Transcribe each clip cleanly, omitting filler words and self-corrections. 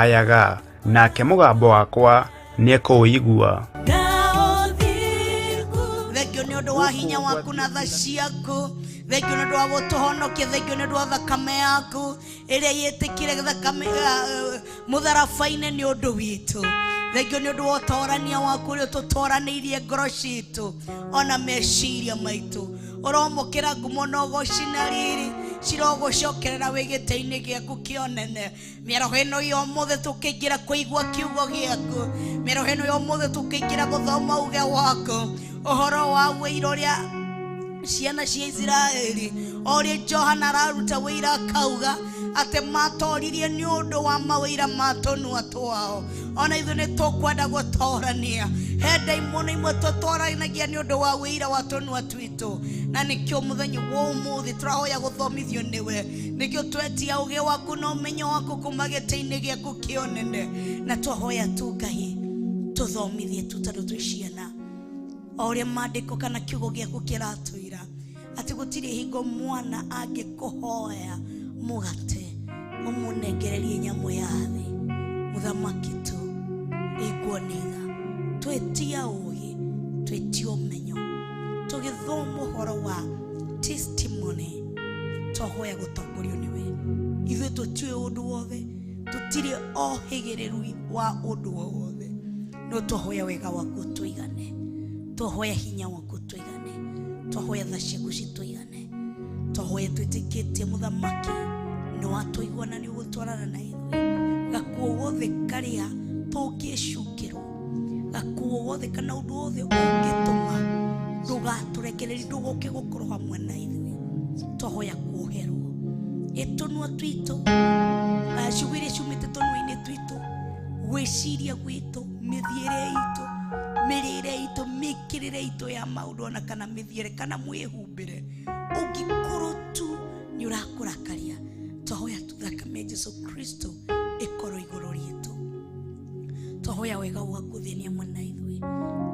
Ngayaga, nake mũgambo wakwa nĩekũũigua. Thengio nĩ ũndũ wa hinya waku na tha ciaku. Thengio nĩ ũndũ wa gũtũhonokia. Thengio nĩ ũndũ wa thakame yaku ĩrĩa yĩtĩkire thakame mũtharaba-inĩ nĩ ũndũ witũ. Thengio nĩ ũndũ wa ũtorania waku ũrĩa ũtũtoranĩirie ngoro citũ ona meciria maitũ. Ũromũkĩra ngumo na ũgoci na riri cirogũcokerera wĩ gĩtĩ-inĩ gĩaku kĩa ũnene. Mĩaraho ĩno ya ũmũthĩ tũkĩingĩra kũigua kiugo gĩaku, mĩaraho ĩno ya ũmũthĩ tũkĩingĩra gũthoma uge waku, ũhoro wa wĩira ũrĩa ciana cia Isiraeli, o ũrĩa Johana araruta wĩira akauga atĩ matoririe nĩ ũndũ wa mawĩira ma tũnua twao. Ona ithuĩ nĩ tũkwenda gũtorania. He ndaimono imwe tũtoranagia nĩ ũndũ wa wĩira wa tũnua twitũ, na nĩkĩo mũthenya wa ũmũthĩ tũrahoya gũthomithio nĩwe. Nĩkĩo twetia ũgĩ waku na ũmenyo waku kuma gĩtĩ-inĩ gĩaku kĩa ũnene, na twahoya tu Ngai tũthomithie tu tondũ twĩ ciana, o ũrĩa maandĩko kana kiugo gĩaku kĩratwĩra atĩ gũtirĩ hingo mwana angĩkũhoya mũgate ũmũnengererie nyamũ ya thĩ. Mũthamaki tu iguo nĩ tha, twĩtia ũgĩ, twĩtia ũmenyo, tũgĩthoma ũhoro wa testimony, twahoya gũtongorio nĩwe. Ithuĩ tũtiũĩ ũndũ wothe, tũtirĩ ohĩgĩrĩru wa ũndũ o wothe, no twahoya wega waku tũigane, twahoya hinya waku tũigane, twahoya tha ciaku citũigane, twahoya twĩtĩkĩtie mũthamaki nĩ watũigua na nĩ ũgũtwarana na ithuĩ. Gakuo gothe karĩa tũngĩcukĩrwo, gakuo gothe kana ũndũ wothe ũngĩtũma ndũgatũrekererie, ndũgoke gũkorwo hamwe na ithuĩ, twahoya kuoherwo. Ĩtũnua twitũ, ciugo iria ciumĩte tũnua-inĩ twitũ, gwĩciria gwitũ, mĩthiĩre itũ, mĩrĩre itũ, mĩkĩrĩre itũ ya maũndũ ona kana mĩthiĩre kana mwĩhumbĩre, ũngĩkorwo tu nĩ ũrakũrakaria, twahoya tu thakame ya Jesu Kristo ĩkorwo igũrũ rĩtũ. Twahoya wega waku thĩinĩ hamwe na ithuĩ,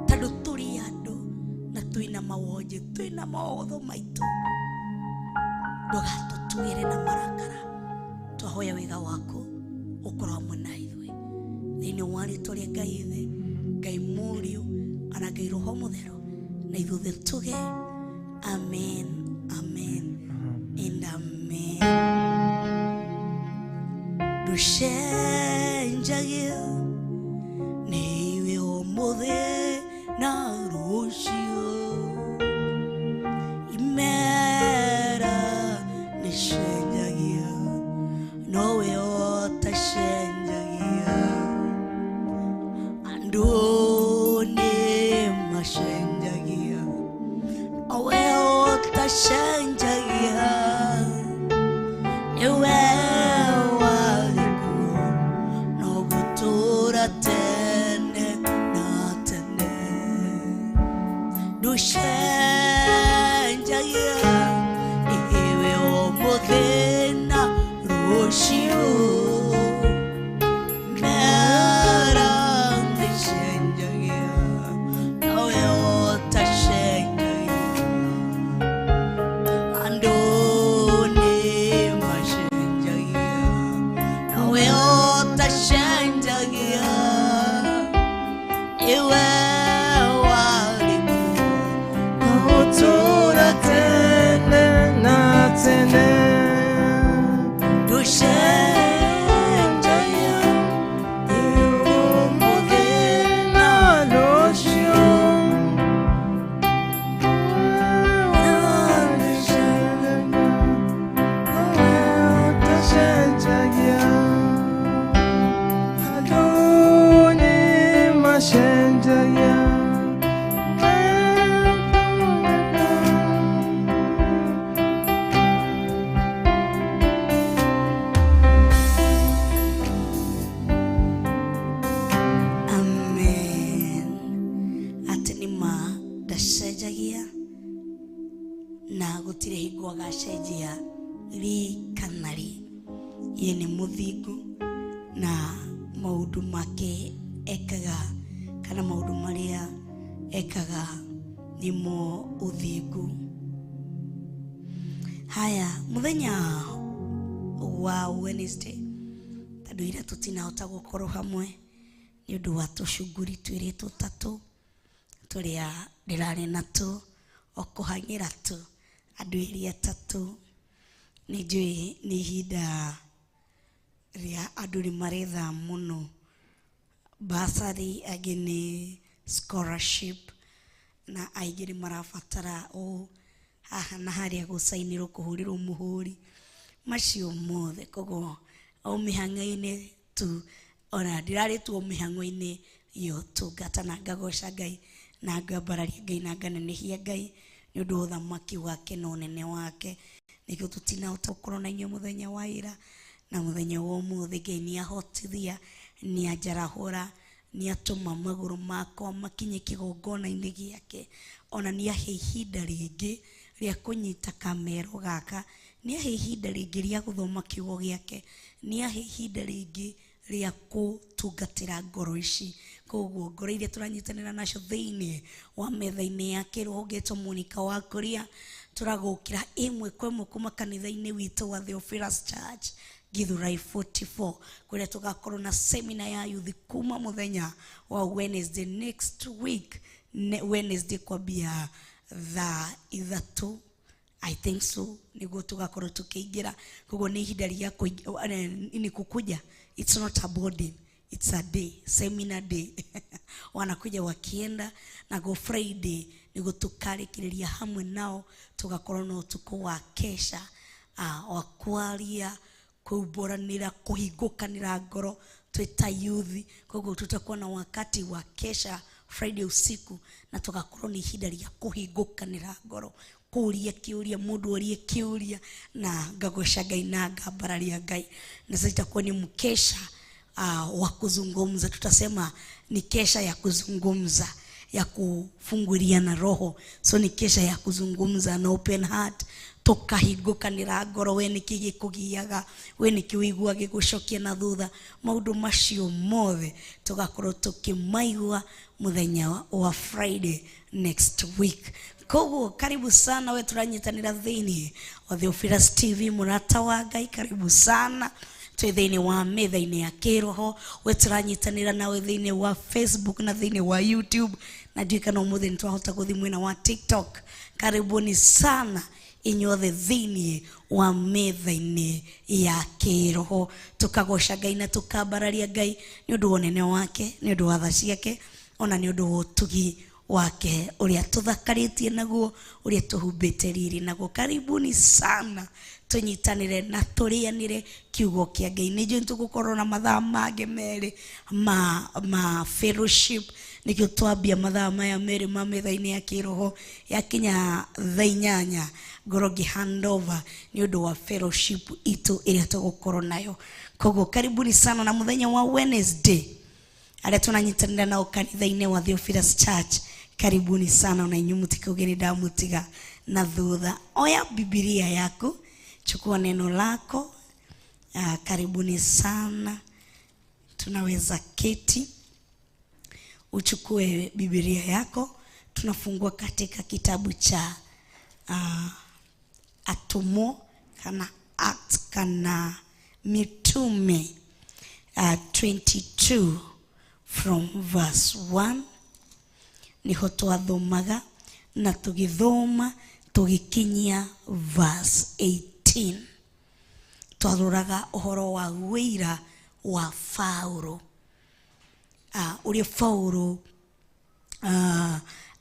tondũ tũrĩ andũ na twĩna mawonje, twĩna mawotho maitũ, ndũgatũtuĩre na marakara. Twahoya wega waku ũkorwo hamwe na ithuĩ thĩinĩ wa rĩtwa rĩa Ngai Ithe, Ngai Mũriũ ana Ngai Roho Mũtheru, na ithuothe tuge amen, amen and amen. Ndũcenjagia, nĩwe ũmũthĩ na rũciũ, imera nĩcenjagia, nowe ũtacenjagia. Andũ nĩ macenjagia, nowe ũtacenjagia. Nĩwe warĩ kuo no gũtũũra tene na tene. Ndũcenjagia, nĩwe ũmũthĩ na rũciũ, mera nĩcenjagia, nowe ũtacenjagia. Andũ nĩ macenjagia, nowe ũtacenjagia. Nĩwe warĩ kuo no gũtũũra tene na tene. Ndũcenjagia, nĩwe ũmũthĩ na rũciũ. Ũtacenjagia. Andũ nĩ macenjagia. Amen. Atĩ nĩ ma ndacenjagia na gũtirĩ hingo agacenjia ri kana ri. Ye nĩ mũthingu na maũndũ make ekaga kana maũndũ marĩa ekaga nĩmo ũthingu. Haya, mũthenya wa Wednesday Andũ ira tũtinahota gũkorwo hamwe nĩ ũndũ wa tũcunguri twĩrĩ tũtatũ tũrĩa ndĩrarĩ natuo o kũhang'ĩra tu andũ erĩ atatũ. Nĩ njũĩ nĩ ihinda rĩa andũ nĩ maretha mũno bursary, angĩ nĩ scholarship, na aingĩ nĩ marabatara o haha na harĩa gũcainĩrwo kũhũrĩrwo mũhũri macio mothe. Koguo o mĩhang'o-inĩ tu, ona ndirarĩ tu o mĩhang'o-inĩ ya ũtungata, na ngagoca Ngai na ngambararia Ngai na nganenehia Ngai nĩ ũndũ wa ũthamaki wake na ũnene wake. Nĩkĩo tũtinahota gũkorwo na inyuĩ mũthenya wa ira na mũthenya wa ũmũthĩ. Ngai nĩ ahotithia, nĩ anjarahũra, nĩ atũma magũrũ makwa makinye kĩgongona-inĩ gĩake, ona nĩ ahe ihinda rĩngĩ rĩa kũnyita kamero gaka, nĩ ahe ihinda rĩngĩ rĩa gũthoma kiugo gĩake, nĩ ahe ihinda rĩngĩ rĩa gũtungatĩra ngoro ici. Koguo ngoro iria tũranyitanĩra nacio thĩinĩ wa metha-inĩ ya kĩroho ngetwo Monica wa Kuria, tũragũkĩra ĩmwe kwa ĩmwe kuma kanitha-inĩ witũ wa Theophilus Church Githurai 44, kũrĩa tũgakorwo na semina ya youth kuma mũthenya wa Wednesday next week, Wednesday kwambia thaa 3 I think so, niguo tugakorwo tukiingira. Koguo nĩ ihinda rĩa ni kukuja, it's not a boarding, it's a day, seminar day. Wanakuja wakienda, na go Friday niguo tukarĩkĩrĩria hamwe nao, tugakorwo na ũtukũ wa kesha, wa kwaria, kuumbũranĩra, kũhingũkanĩra ngoro twĩ ta youth. Koguo tutakuwa na wakati wa kesha Friday usiku, na tugakorwo ni ihinda rĩa kũhingũkanĩra ngoro, kũria kĩũria, mũndũ orie kĩũria, na ngagoca Ngai na ngambararia Ngai. Na sasa itakuwa ni mkesha wa kuzungumza, tutasema ni kesha ya kuzungumza, ya kufunguliana roho. So ni kesha ya kuzungumza na open heart, tukahingũkanĩra ngoro, we nĩkĩ gĩkũgiaga, we nĩkĩ ũigua gĩgũcokia na thutha, maũndũ macio mothe tũgakorwo tũkĩmaigua mũthenya wa Friday next week. Koguo karibu sana we tũranyitanĩra thĩinĩ wa Theophilus TV, mũrata wa Ngai, karibu sana twĩ thĩinĩ wa metha-inĩ ya kĩroho. We tũranyitanĩra nawe thĩinĩ wa Facebook na thĩinĩ wa YouTube, na ndiũĩ kana ũmũthĩ nĩ twahota gũthiĩ mwena wa TikTok. Karibuni sana inyuothe thĩinĩ wa metha-inĩ ya kĩroho, tukagoca Ngai na tukambararia Ngai nĩ ũndũ wa ũnene wake, nĩ ũndũ wa tha ciake, ona nĩ ũndũ wa ũtugi wake ũrĩa tũthakarĩtie naguo, ũrĩa tũhumbĩte riri naguo. Karibuni sana tũnyitanĩre na tũrĩanĩre kiugo kĩa Ngai. Nĩ njũĩ tũgũkorwo na mathaa mangĩ merĩ ma fellowship, nĩkĩo twambia mathaa maya merĩ ma metha-inĩ ya kĩroho. Yakinya thaa 8 ngorwo ngĩ hand over nĩ ũndũ wa fellowship itũ ĩrĩa tũgũkorwo nayo. Koguo karibuni sana na mũthenya wa Wednesday arĩa tũranyitanĩra nao kanitha-inĩ wa Theophilus Church, karibuni sana na inyuĩ mũtikauge nĩ ndamũtiga na thutha. Oya Biblia yaku, chukua neno lako. Karibuni sana, tunaweza keti, uchukue Biblia yako. Tunafungua katika kitabu cha Atumo kana Acts kana Mitume 22 from verse 1. Niho twathomaga na tũgĩthoma tũgĩkinyia verse 18. Twaroraga ũhoro wa wĩira wa Paulo, ũrĩa Paulo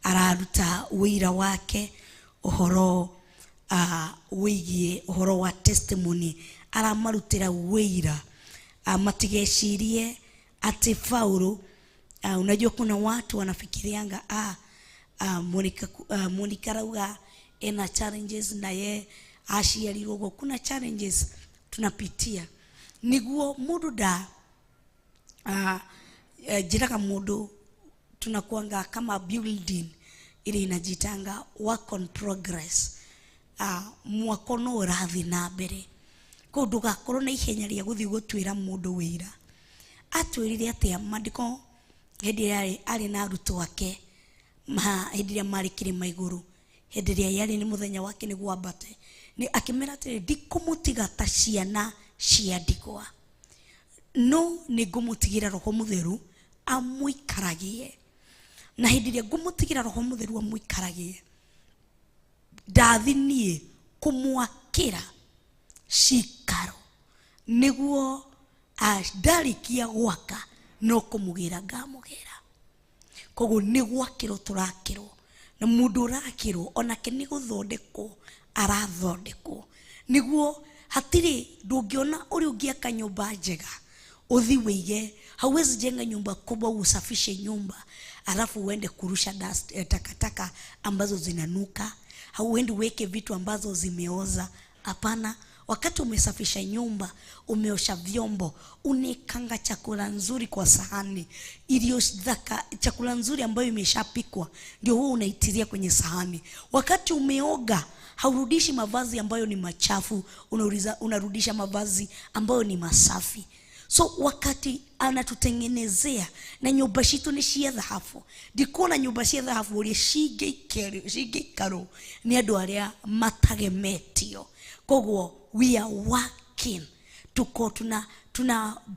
araruta wĩira wake, ũhoro wĩgiĩ ũhoro wa testimony, aramarutĩra wĩira matigecirie atĩ Paulo. Unajua kuna watu wanafikirianga Monica rauga ena challenges na ye aciarirwo ũguo. Kuna challenges tunapitia niguo mũndũ nda njĩraga mũndũ tunakuanga kama building ile inajitanga work on progress. Mwako no ũrathiĩ na mbere, koguo ndũgakorwo na ihenya rĩa gũthiĩ gũtuĩra mũndũ wĩra. Atwĩrire atĩa maandĩko hĩndĩ ĩrĩa arĩ na arutwo ake, hĩndĩ ĩrĩa marĩ kĩrĩma igũrũ, hĩndĩ ĩrĩa yarĩ nĩ mũthenya wake nĩguo ambate, nĩ akĩmera atĩrĩ, ndikũmũtiga ta ciana cia ndigwa. No nĩ ngũmũtigĩra Roho Mũtheru amũikaragie. Na hĩndĩ ĩrĩa ngũmũtigĩra Roho Mũtheru amũikaragie, ndathi niĩ kũmwakĩra cikaro nĩguo ndarĩkia gwaka no kũmũgĩra ngamũgĩra. Koguo nĩ gwakĩrwo tũrakĩrwo, na mũndũ ũrakĩrwo onake nĩ gũthondekwo arathondekwo, nĩguo hatirĩ ndũngĩona ũrĩa ũngĩaka nyũmba njega uthi wĩige. Hauwezi jenga nyumba kubwa, usafishe nyumba, alafu uende kurusha dust, takataka ambazo zinanuka. Hauendi uweke vitu ambazo zimeoza. Hapana. Wakati umesafisha nyumba, umeosha vyombo, unaekanga chakula nzuri kwa sahani iliyothaka, chakula nzuri ambayo imeshapikwa ndio huo unaitilia kwenye sahani. Wakati umeoga, haurudishi mavazi ambayo ni machafu, unarudisha mavazi ambayo ni masafi. So wakati anatutengenezea na nyumba citu ni cia thahabu, ndikuona nyumba cia thahabu uria cingĩikarwo nĩ andũ arĩa matagemetio. Koguo we are working, tuko tuna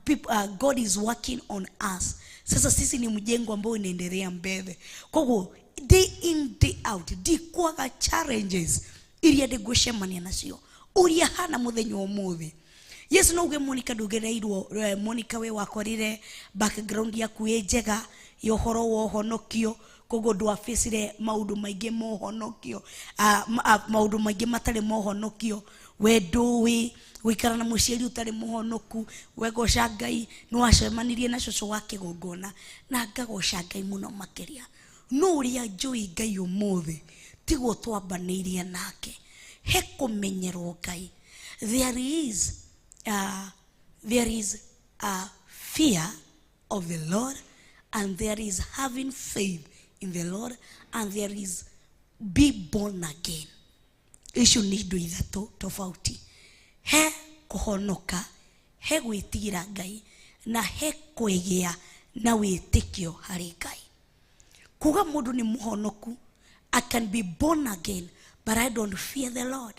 people, God is working on us. Sasa sisi ni mjengo ambao unaendelea mbele. Koguo day in day out ndikwaga challenges iria ndĩngũcemania nacio uria hana muthenya umuthi. Yesu no uge Monica ndũgereirwo, Monica we wakorire background yaku ĩ njega ya ũhoro wa ũhonokio, koguo ndwabĩcire maũndũ maingĩ ma ũhonokio, maũndũ maingĩ matarĩ ma ũhonokio. We ndũĩ gũikara na mũciari ũtarĩ mũhonoku, we goca Ngai nĩ wacemanirie na cũcũ wa kĩgongona, na ngagoca Ngai mũno makĩria. No ũrĩa njũĩ Ngai ũmũthĩ tiguo twambanĩirie nake. He kũmenyerwo Ngai. There is a fear of the Lord, and there is having faith in the Lord, and there is be born again. Icio nĩ indo ithatũ tofauti. He kũhonoka, he gwĩtigĩra Ngai, na he kwĩgĩa na wĩtĩkio harĩ Ngai. Kuga mũndũ nĩ mũhonoku, I can be born again, but I don't fear the Lord.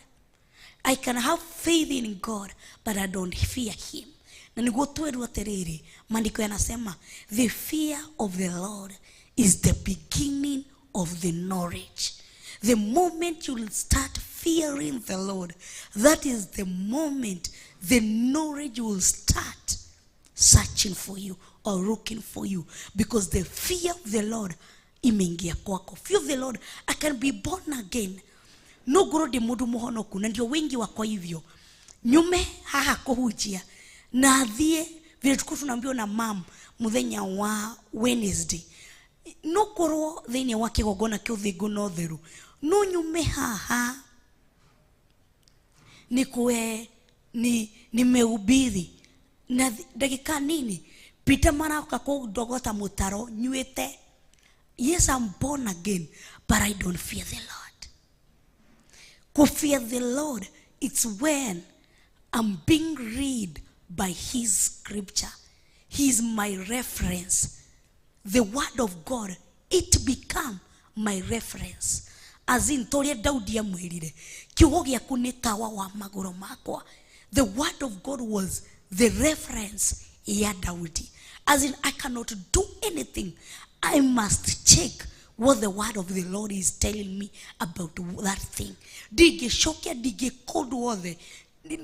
I can have faith in God, but I don't fear him. Na niguo twerwo atĩrĩrĩ, maandĩko yanasema the fear of the Lord is the beginning of the knowledge. The moment you will start fearing the Lord, that is the moment the knowledge will start searching for you or looking for you, because the fear of the Lord imeingia kwako. Fear of the Lord, I can be born again, no ngorwo ndĩ mũndũ mũhonoku, na ndio wengi wako hivyo. Nyume haha kũhunjia na thiĩ vile tulikuwa tunaambiwa na mam muthenya wa Wednesday, no korwo thĩinĩ wa kĩgongona kĩa ũthingu na ũtheru, no nyume haha nikuwe ni nimehubiri na ndagĩka nini Peter maroka kũndogota mũtaro nyuĩte. Yes, I'm born again, but I don't fear the Lord. Ku fear the Lord, it's when I'm being read by his scripture. He is my reference. The word of God, it become my reference. As in toria Daudi amwĩrire, kiugo gĩaku nĩ tawa wa magũrũ makwa. The word of God was the reference ya Daudi. As in, I cannot do anything, I must check what the word of the Lord is telling me about that thing. Ndingĩcokia, ndingĩka ũndũ wothe,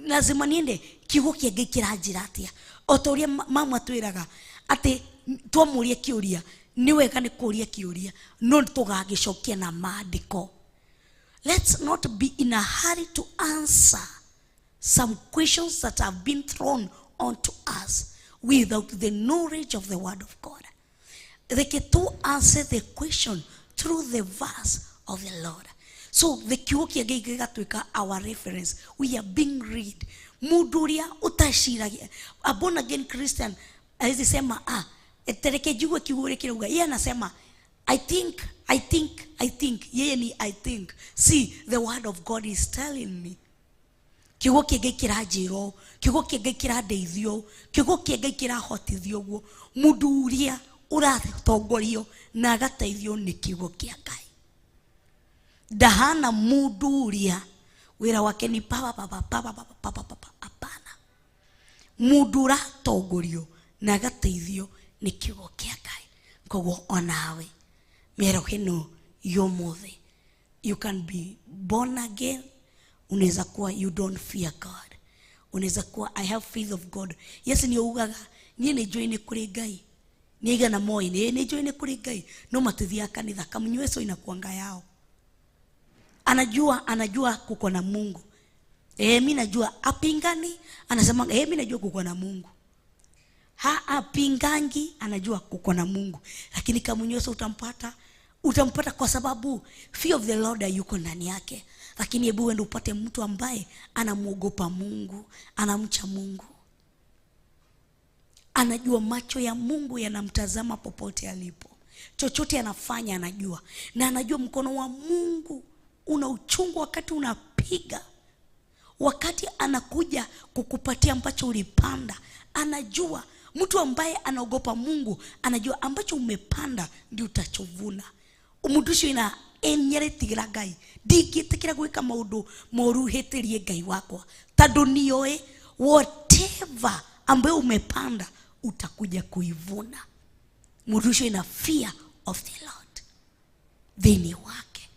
lazima niende kiugo kĩa Ngai kĩranjĩra atĩa. O ta ũrĩa mama twĩraga atĩ twamũria kĩũria, nĩ wega nĩ kũria kĩũria, no tũgagĩcokia na maandĩko. Let's not be in a hurry to answer some questions that have been thrown onto us without the knowledge of the word of God. Reke to answer the question through the verse of the Lord. So the kiugo kĩa Ngai gĩgatuĩka our reference. We are being read. Mũndũ ũrĩa ũtaciragia, a born again Christian hawezi sema, "Ah, tereke njigue kiugo ũrĩa kĩrauga." Yeye anasema, "I think, I think, I think." Yeye ni "I think." See, the word of God is telling me, kiugo kĩa Ngai kĩranjĩra ũũ, kiugo kĩa Ngai kĩrandeithia ũũ, kiugo kĩa Ngai kĩrahotithia ũguo. Mũndũ ũrĩa ũratongorio na agateithio nĩ kiugo kĩa Ngai ndahana mũndũ ũrĩa wĩra wake ni papa papa papa papa papa papa. Hapana. Mũndũ ũratongorio na agateithio nĩ kiugo kĩa Ngai. Koguo onawe mĩaraho ĩno ya ũmũthĩ, you can be born again. Unaweza kuwa you don't fear God, unaweza kuwa I have faith of God. Yes, nĩ ugaga niĩ nĩ njũĩ nĩ kũrĩ Ngai, nĩ aigana moĩ nĩ njũĩ nĩ kũrĩ Ngai, no matithiaga kanitha. Kamnyweso inakuanga yao. Anajua, anajua kuko na Mungu. Mi najua apingani, anasema mi najua kuko na Mungu. Ha, apingangi, anajua kuko na Mungu. Lakini kamnyweso utampata, utampata kwa sababu fear of the Lord yuko ndani yake. Lakini hebu uende upate mtu ambaye anamuogopa Mungu, anamcha Mungu. Anajua macho ya Mungu yanamtazama popote alipo. Chochote anafanya anajua. Na anajua mkono wa Mungu una uchungu wakati unapiga. Wakati anakuja kukupatia ambacho ulipanda, anajua. Mtu ambaye anaogopa Mungu anajua ambacho umepanda ndio utachovuna. Mundu ucio ina enyeretigira Ngai, ndingĩtĩkĩra gwĩka maũndũ moru hĩtĩrie Ngai wakwa, tondũ nĩoĩ whatever ambayo umepanda utakuja kuivuna. Mundu ucio ina fear of the Lord thĩinĩ wake.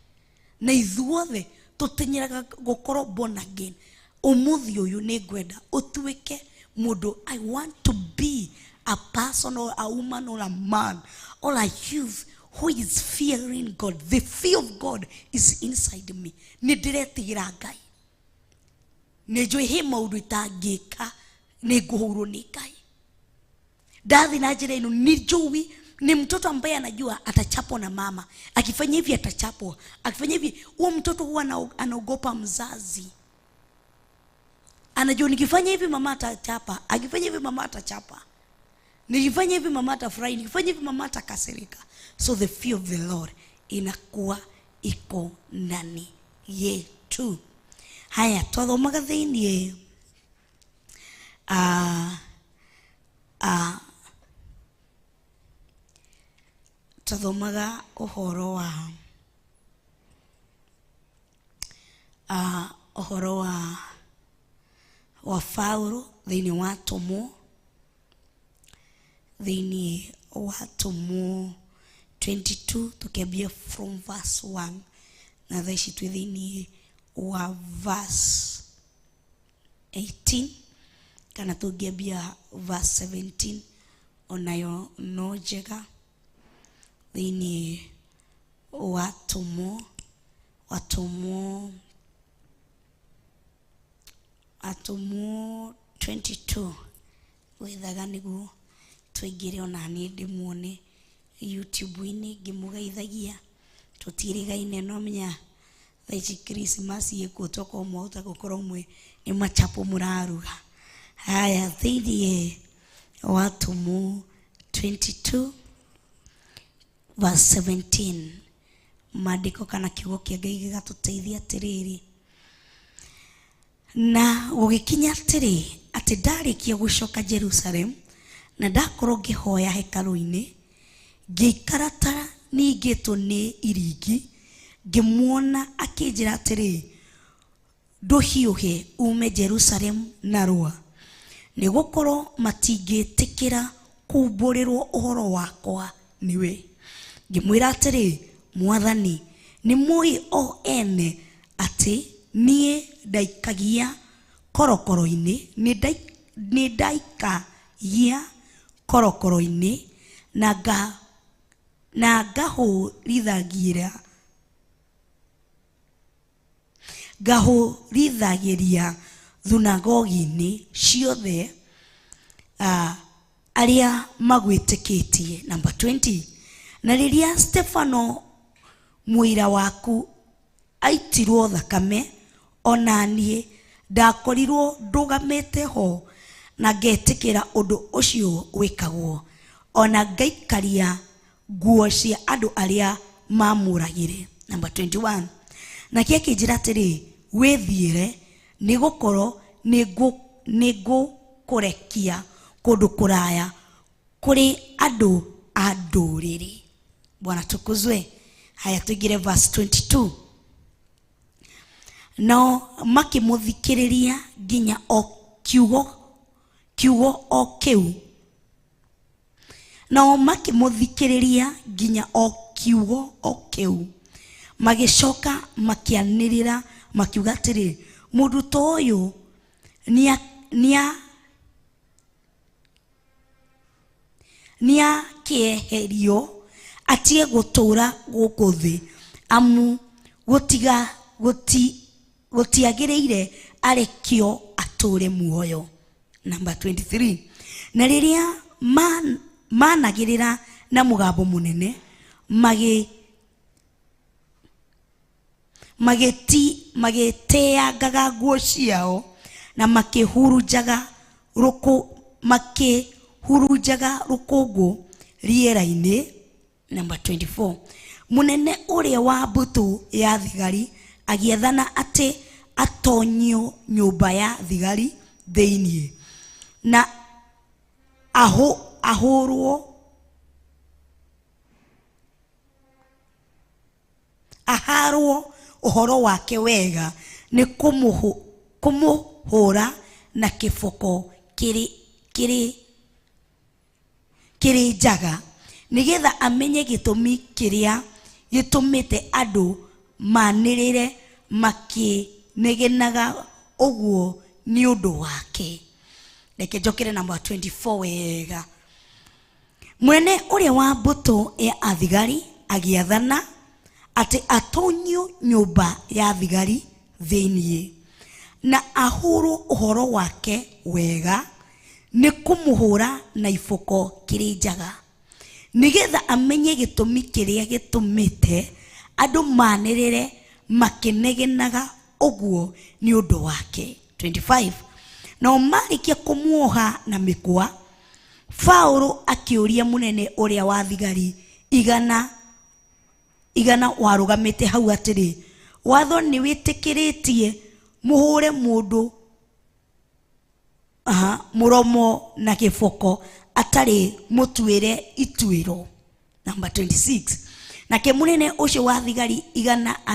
Na ithuothe tũtenyeraga gũkorwo born again. Ũmũthĩ ũyũ nĩ ngwenda ũtuĩke mũndũ. I want to be a person or a woman or a man or a youth who is fearing God. The fear of God is inside me. Nĩ ndĩretigĩra Ngai, nĩ njũĩ he maũndũ itangĩka, nĩ ngũhũrwo nĩ Ngai. Ndathi na njĩra ĩno nĩ njũĩ ni mtoto ambaye anajua atachapwa na mama, akifanya hivi atachapwa, akifanya hivi. Huo mtoto huwa anaogopa mzazi, anajua nikifanya hivi mama atachapa, akifanya hivi mama atachapa, nikifanya hivi mama atafurahi, nikifanya hivi mama atakasirika. So the fear of the Lord inakuwa iko ndani yetu. Haya, twathomaga thĩiniĩ twathomaga ũhoro wa ũhoro wa Paulo thĩinĩ wa Atũmwo, thĩinĩ wa Atũmwo 22, tukiambia from verse 1, na thaa ici twĩ thĩinĩ wa verse 18, kana tũngĩambia verse 17 onayo no njega. Thĩinĩ wa Atũmwo, Atũmwo, Atũmwo 22, wethaga nĩguo tũingĩre ona niĩ ndĩmuone YouTube-inĩ ngĩmũgeithagia. Tũtirĩgaine, no menya thaa ici Christmas ĩkuo, tokorwo mwahota gũkorwo mwĩ nĩ machapo mũraruga. Haya, thĩinĩ wa Atũmwo 22 verse 17, maandĩko kana kiugo kĩa Ngai gĩgatũteithia atĩrĩrĩ, na gũgĩkinya atĩrĩ, atĩ ndarĩkia gũcoka Jerusalem na ndakorwo ngĩhoya hekarũ-inĩ, ngĩikara ta ningĩtwo nĩ iringi, ngĩmuona akĩnjĩra atĩrĩ, ndũhiũhe ume Jerusalem narua, nĩgũkorwo matingĩtĩkĩra kumbũrĩrwo ũhoro wakwa nĩwe. Ngĩmwĩra atĩrĩ, Mwathani, nĩ mũĩ o ene atĩ niĩ ndaikagia korokoro-inĩ, nĩ ndaikagia korokoro-inĩ na na ngahũrithagĩria thunagogi-inĩ ciothe arĩa magwĩtĩkĩtie. Number 20, na rĩrĩa Stefano mũira waku aitirwo thakame, ona niĩ ndakorirwo ndũgamĩte ho na ngetĩkĩra ũndũ ũcio wĩkagwo, ona ngaikaria nguo cia andũ arĩa mamũragire. Number 21, nake akĩnjĩra atĩrĩ, wĩthiĩre, nĩgũkorwo nĩngũkũrekia kũndũ kũraya kũrĩ andũ a ndũrĩrĩ. Bwana tukuzwe. Haya, tuingire verse 22. Nao makĩmũthikĩrĩria nginya o kiugo kiugo o kĩu. Nao makĩmũthikĩrĩria nginya o kiugo o kĩu. Magĩcoka makĩanĩrĩra makiuga atĩrĩ, mũndũ ta ũyũ nĩakĩeherio atige gũtũũra gũkũ thĩ, amu gũtiagĩrĩire arekio atũũre muoyo. Number 23. Na rĩrĩa managĩrĩra na mũgambo mũnene, magĩteangaga nguo ciao na makĩhurunjaga rũkũngũ rĩera-inĩ. Number 24. Mũnene ũrĩa wa mbũtũ ya thigari agĩathana atĩ atonyio nyũmba ya thigari thĩinĩ na ahũrwo aharwo ũhoro wake wega nĩ kũmũhũra na kĩboko kĩrĩ njaga, nĩgetha amenye gĩtũmi kĩrĩa gĩtũmĩte andũ manĩrĩre makĩnegenaga ũguo nĩ ũndũ wake. Reke njokere namba 24 wega. Mwene ũrĩa wa mbũtũ ya athigari agĩathana atĩ atonyio nyũmba ya thigari thĩinĩ na ahũrwo ũhoro wake wega nĩ kũmũhũra na iboko kĩrĩ njaga, nĩgetha amenye gĩtũmi kĩrĩa gĩtũmĩte andũ manĩrĩre makĩnegenaga ũguo nĩ ũndũ wake. 25. Nao marĩkia kũmuoha na mĩkwa, Paũlũ akĩũria mũnene ũrĩa wa thigari igana warũgamĩte hau atĩrĩ, watho nĩ wĩtĩkĩrĩtie mũhũre mũndũ mũromo na kĩboko atarĩ mũtuĩre ituĩro? Number 26. Nake mũnene ũcio wa thigari igana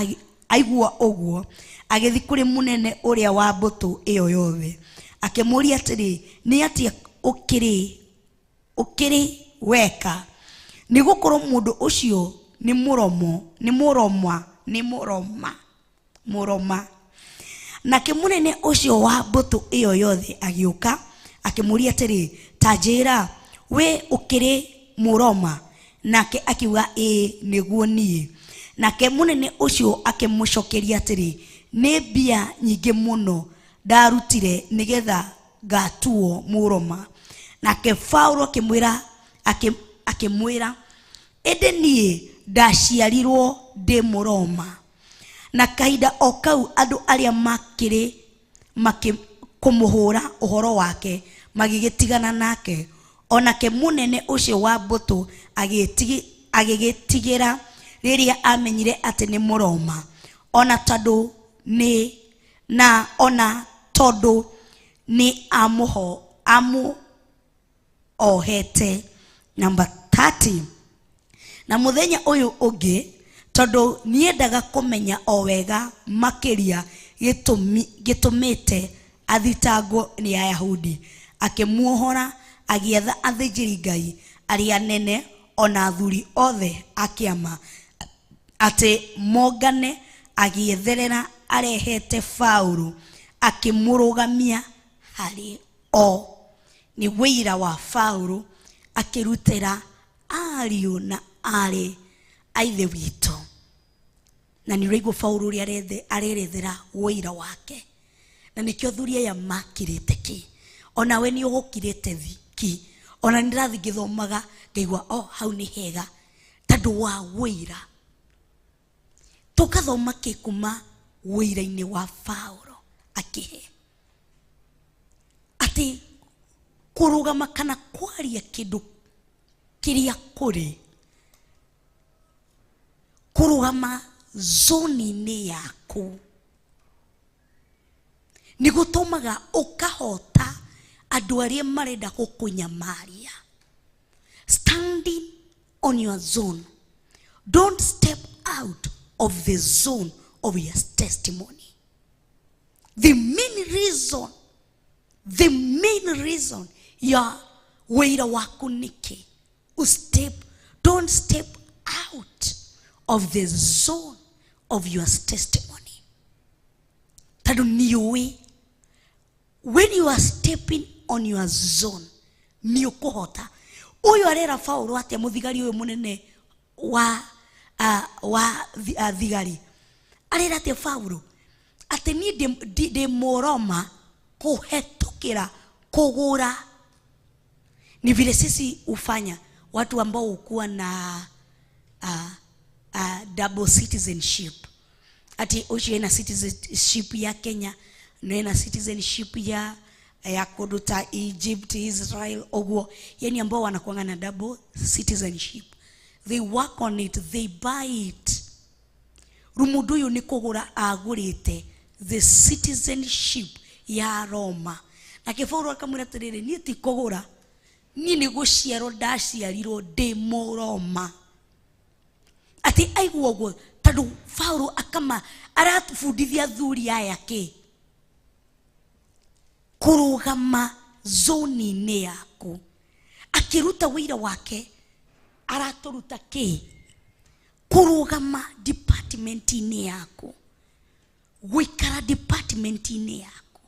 aigua ũguo, agĩthiĩ kũrĩ mũnene ũrĩa wa mbũtũ ĩyo yothe akĩmũũria atĩrĩ, nĩ atĩa ũkĩrĩ weka? Nĩ gũkorwo mũndũ ũcio nĩ mũromo nĩ mũroma nĩ mũroma mũroma. Nake mũnene ũcio wa mbũtũ ĩyo yothe agĩũka akĩmũũria atĩrĩ, ta njĩĩra, we ũkĩrĩ mũroma? Nake akiuga, ĩĩ nĩguo niĩ. Nake mũnene ũcio akĩmũcokeria atĩrĩ, nĩ mbia nyingĩ mũno ndarutire nĩgetha ngatuo mũroma. Nake Paũlũ akĩmwĩra, ĩndĩ niĩ ndaciarirwo ndĩ mũroma. Na kahinda o kau andũ arĩa makĩrĩ kũmũhũra ũhoro wake magĩgĩtigana nake. Onake mũnene ũcio wa mbũtũ agĩgĩtigĩra rĩrĩa amenyire atĩ nĩ mũroma, ona tondũ nĩ na ona tondũ nĩ amuohete. Number 30. Na mũthenya ũyũ ũngĩ, tondũ niendaga kũmenya o wega makĩria gĩtũmĩte athitangwo nĩ Ayahudi, akĩmuohora agĩetha athĩnjĩri-Ngai arĩa anene ona athuri othe a kĩama atĩ mongane, agĩetherera arehete Paũlũ akĩmũrũgamia harĩ o. Nĩ wĩira wa Paũlũ akĩrutĩra ariũ na aarĩ a ithe witũ. Na nĩ ũraigua Paũlũ ũrĩa arerethera wĩira wake, na nĩkĩo athuri aya makirĩte ki. Onawe nĩ ũgũkirĩte ki. Ona nĩ ndĩrathiĩ ngĩthomaga ngaigua o hau nĩ hega tondũ wa wĩira. Tũkathoma kĩ kuma wĩira-inĩ wa Paũlũ akĩhe atĩ kũrũgama kana kwaria kĩndũ kĩrĩa kũrĩ kũrũgama zoni-inĩ yaku nĩ gũtũmaga ũkahota andũ arĩa marenda gũkũnyamaria. Standing on your zone. Don't step out of the zone of your testimony. The main reason The main reason ya wĩira waku nĩkĩ step, don't step out of the zone of your testimony. Tondũ nĩũĩ when you are stepping on your zone nĩ ũkũhota. Ũyũ arera Paũlũ atĩa, mũthigari ũyũ mũnene wa wa thigari arera atĩa Paũlũ? Atĩ niĩ ndĩ Mũroma kũhetũkĩra kũgũra. Ni vile sisi hufanya watu ambao hukuwa na double citizenship, ati ucio ena citizenship ya Kenya na ena citizenship ya kundu ta Egypt, Israel uguo, yani ambao wanakuanga na double citizenship, they work on it, they buy it. Rĩu mũndũ ũyũ nĩ kũgũra agũrĩte the citizenship ya Roma. Nake Paũlũ akamwĩra atĩrĩrĩ, niĩ ti kũgũra, niĩ nĩ gũciarwo ndaciarirwo ndĩ Mũroma. Atĩ aigua ũguo, tondũ Paũlũ akama aratubundithia athuri aya kĩ kũrũgama zone-inĩ yaku. Akĩruta wĩira wake aratũruta kĩ? Kũrũgama department-inĩ yaku, gũikara department-inĩ yaku,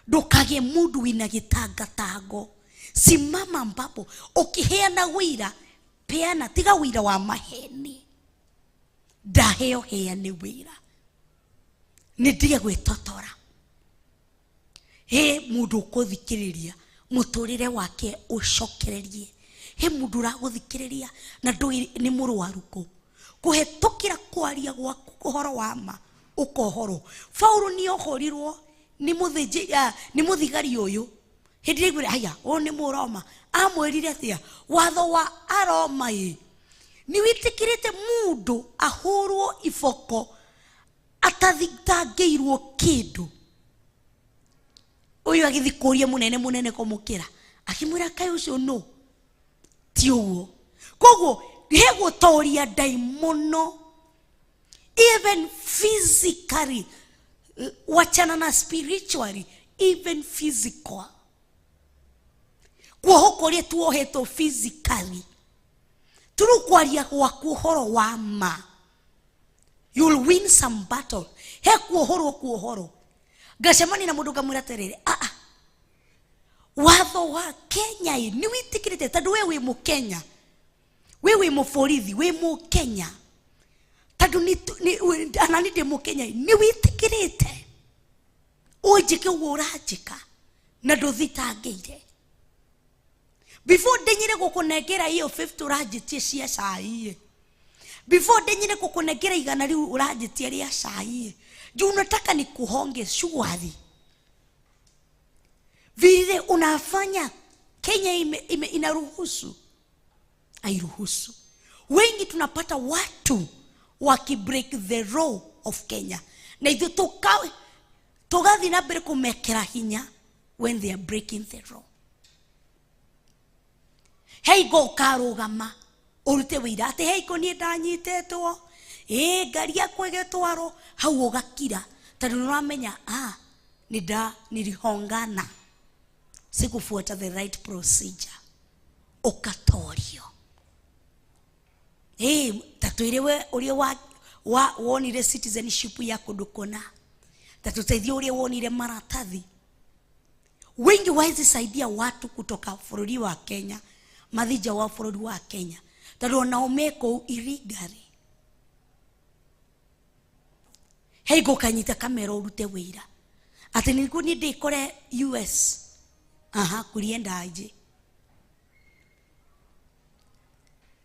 ndũkagĩe mũndũ wĩna gĩtangatango. Simama ambapo ũkĩheana wĩira, peana, tiga wĩira wa maheni. Ndaheo heane wĩira, nĩ ndige gwĩtotora. He mũndũ ũkũthikĩrĩria mũtũrĩre wake ũcokererie. He mũndũ ũragũthikĩrĩria na ndũĩ nĩ mũrwaru kũ. Kũhetũkĩra kwaria gwaku ũhoro wa ma ũkohorwo. Paũlũ nĩ ohorirwo nĩ mũthigari ũyũ. Hĩndĩ ĩrĩa aiguire, haya, ũyũ nĩ Mũroma. Amwĩrire atĩa? Watho wa Aroma ĩ, nĩ wĩtĩkĩrĩte mũndũ ahũrwo iboko atathitangĩirwo kĩndũ. Ũyũ agĩthiĩ kũria mũnene mũnene kũmũkĩra, akĩmwĩra kaĩ ũcio nũ? Ti ũguo. Koguo he gũtoria ndaimono even physically, wachana na spiritually, even physical. Kuohwo kũrĩa tuohetwo physically, tũrũ kwaria gwaku ũhoro wa ma, you'll win some battle. He kuohorwo kuohorwo. Ngacemania na mũndũ ngamwĩra atĩrĩrĩ, watho wa Kenya ĩ nĩ wĩtĩkĩrĩte, tondũ we wĩ Mũkenya, we wĩ mũborithi, wĩ Mũkenya, tondũ ana nĩ ndĩ Mũkenya, nĩ wĩtĩkĩrĩte ũnjĩke ũguo ũranjĩka na ndũthitangĩire. Before ndenyire gũkũnengera iyo 50 ũranjĩtie cia cai ĩ, before ndenyire gũkũnengera igana rĩu ũranjĩtie rĩa cai ĩ, juu unataka nikuhonge shughuli vile unafanya. Kenya inaruhusu, airuhusu. Wengi tunapata watu waki break the law of Kenya, na ithuĩ tũgathiĩ na mbere kũmekĩra hinya when they are breaking the law. Heigo ũkarũgama ũrute wĩira atĩ heiko niĩ ndanyitĩtwo, ĩ ngari yakwa ĩgĩtwarwo hau, ũgakira tondũ nĩ ũramenya, nilihongana, sikufuata the right procedure, ũkatorio. Ta twĩre we ũrĩa wonire citizenship ya kũndũ kũna, ta tũteithie ũrĩa wonire maratathi. Wengi waezi saidia watu kutoka bũrũri wa Kenya mathi nja wa bũrũri wa Kenya, tondũ onao me kũu illegally. Heigo ũkanyita kamera ũrute wĩira atĩ nĩguo niĩ ndĩkore US. Aha, kulienda aje?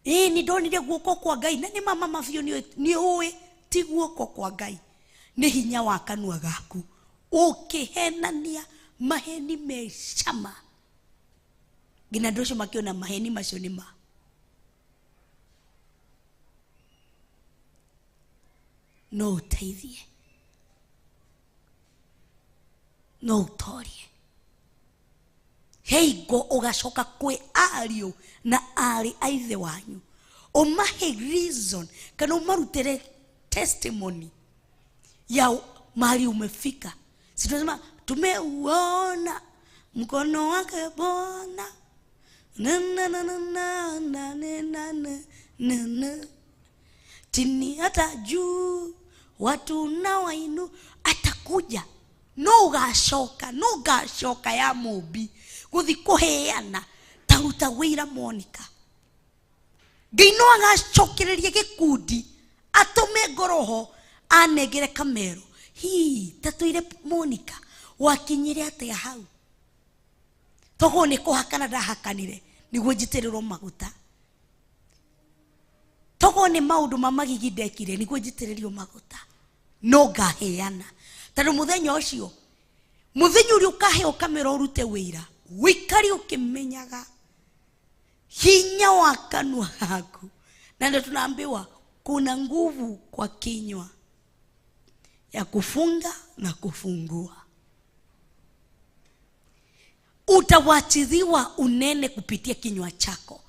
Ĩĩ, nĩ ndonire guoko kwa Ngai, na nĩ mama mabiũ nĩ ũĩ ti guoko kwa Ngai, nĩ hinya wa kanua gaku ũkĩhenania maheni me cama nginya andũ acio makĩona maheni macio nĩ ma. No ũteithie, no ũtorie. Heigo ũgacoka kwĩ ariũ na aarĩ a ithe wanyu, ũmahe reason kana ũmarutĩre testimony ya mahali umefika. Si tunasema tumeuona Mkono wake Bwana na na na na na na na na na na chini hata juu watu na wainu atakuja no ugacoka no ugacoka ya mũmbi gũthi kũheana taruta wĩira Monica. Ngai no agacokereria gĩkundi atũme ngoroho anengere kamero hi tatwire Monica wakinyire atĩa hau toguo nĩ kũhakana ndahakanire nĩguo njitĩrĩrwo maguta toguo nĩ maũndũ ma magigi ndekire nĩguo njitĩrĩrio maguta no ngaheana tondũ mũthenya ũcio mũthenya ũrĩa ũkaheo kamera ũrute wĩira wĩikare ũkĩmenyaga hinya wa kanua gaku. Na ndio tunaambiwa kuna nguvu kwa kinywa ya kufunga na kufungua. Utawachiliwa unene kupitia kinywa chako.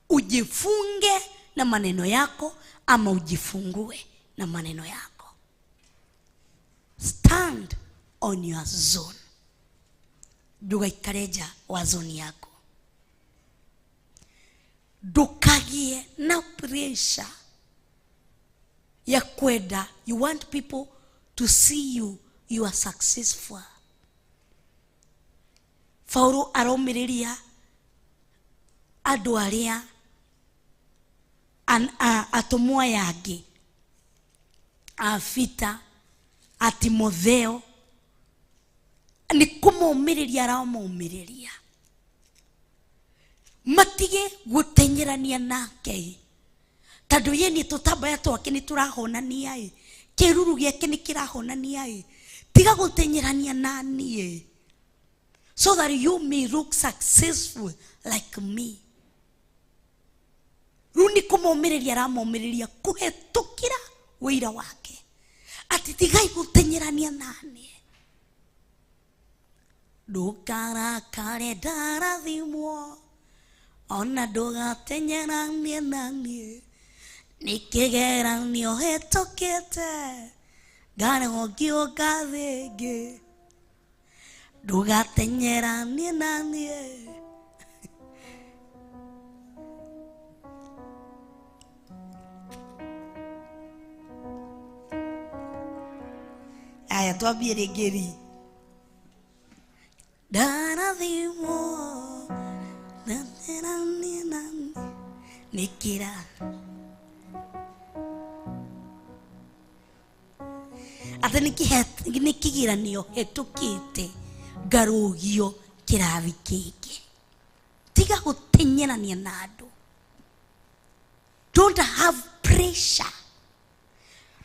Ujifunge na maneno yako ama ujifungue na maneno yako. Stand on your zone. Ndugaikare nja wa zone yako. Ndukagie na pressure ya kwenda. You want people to see you, you are successful. Paulo aromĩrĩria andũ arĩa atũmwo aya angĩ a Peter, a Timotheo, nĩ kũmomĩrĩria aramomĩrĩria matige gũtenyerania nake tondũ ye nĩ tũtambaya twake nĩ tũrahonania ĩ kĩruru gĩake nĩ kĩrahonania ĩ tiga gũtenyerania na niĩ so that you may look successful like me. Rĩu nĩ kũmomĩrĩria aramomĩrĩria kũhetũkĩra wĩira wake atĩ tigai gũtenyerania na niĩ. Ndũkarakare ndarathimwo ona ndũgatenyeranie na niĩ nĩ kĩgeranio hĩtũkĩte ngarĩho ngĩũka thĩ ĩngĩ ndũgatenyeranie na niĩ. Aya twambie rĩngĩ ri ndarathimwo ndateranie na niĩ nĩkĩra atĩ nĩ kĩgeranio hĩtũkĩte ngarũgio kĩrathi kĩngĩ. Tiga gũtenyerania na andũ. Don't have pressure.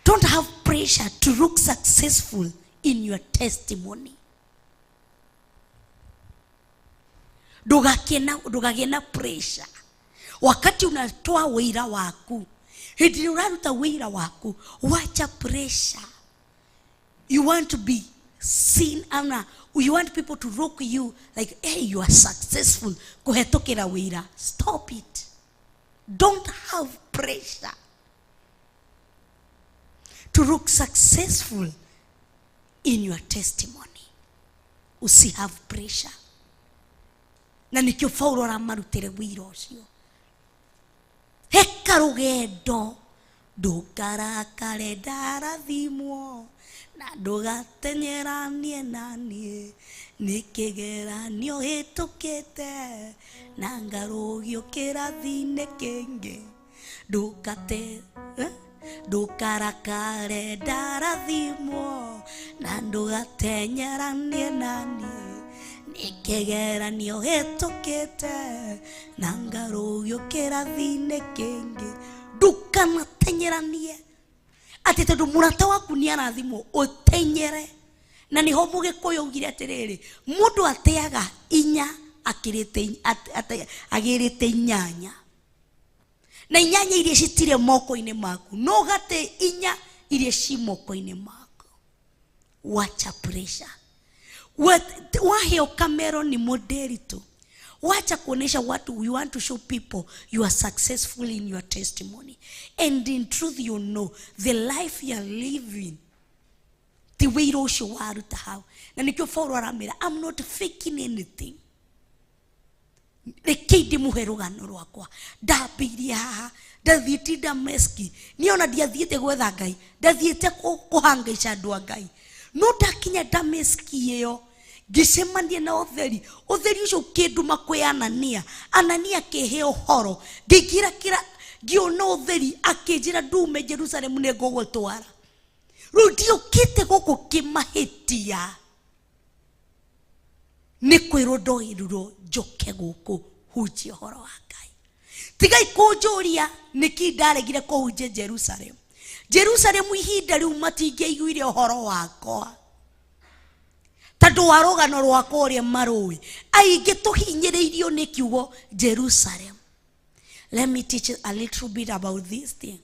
Don't have pressure to look successful in your testimony. Ndũgagĩe na pressure wakati unatoa wĩira waku. Hĩndĩ ĩrĩa ũraruta wĩira waku, wacha pressure. You want to be seen ana you want people to look you like, hey, you are successful kũhetũkĩra wĩira. Stop it. Don't have pressure to look successful in your testimony. Usi have pressure. Na nikio Paulo aramarutire wĩira ũcio. Heka rũgendo ndũkarakare ndarathimwo na ndũgatenyeranie na niĩ nĩ kĩgeranio hĩtũkĩte na ngarũgio kĩrathi-inĩ kĩngĩ ndũkarakare ndarathimwo na ndũgatenyeranie na niĩ nĩ kĩgeranio hĩtũkĩte na ngarũgio kĩrathi-inĩ kĩngĩ. Ndũkanatenyeranie atĩ tondũ mũrata waku nĩ arathimwo ũtenyere. Na nĩho mũgĩkũyũ augire atĩrĩrĩ, mũndũ ateaga inya agĩrĩte inyanya na inyanya iria citirĩ moko-inĩ maku no gate inya iria ci moko-inĩ maku. Wacha pressure. Waheo kamero ni modeli tu. Wacha kuonesha watu, you want to show people you are successful in your testimony. And in truth you know the life you are living ti wĩira ũcio waruta hau. Na nĩkĩo Paulo aramĩra, I'm not faking anything. Rekei ndĩmũhe rũgano rwakwa. Ndambĩirie haha, ndathiĩte Dameski. Niĩ ona ndiathiĩte gwetha Ngai, ndathiĩte kũhangaica andũ a Ngai. No ndakinya Dameski ĩyo, ngĩcemania na ũtheri. Ũtheri ũcio ũkĩndũma kwĩ Anania. Anania akĩhe ũhoro. Ngĩingĩra kĩra, ngĩona ũtheri, akĩnjĩra ndume Jerusalemu nĩ ngũgũtwara. Rĩu ndiũkĩte gũkũ kĩmahĩtia. Nĩ kwĩrwo ndoĩrwo njoke gũkũ hunjie ũhoro wa Ngai. Tigai kũnjũria nĩkĩ ndaregire kũhunjia Jerusalemu. Jerusalemu ihinda rĩu matingĩaiguire ũhoro wakwa. Tondũ wa rũgano rwakwa ũrĩa marũĩ. Aingĩ tũhinyĩrĩirio nĩ kiugo Jerusalem. Let me teach you a little bit about this thing.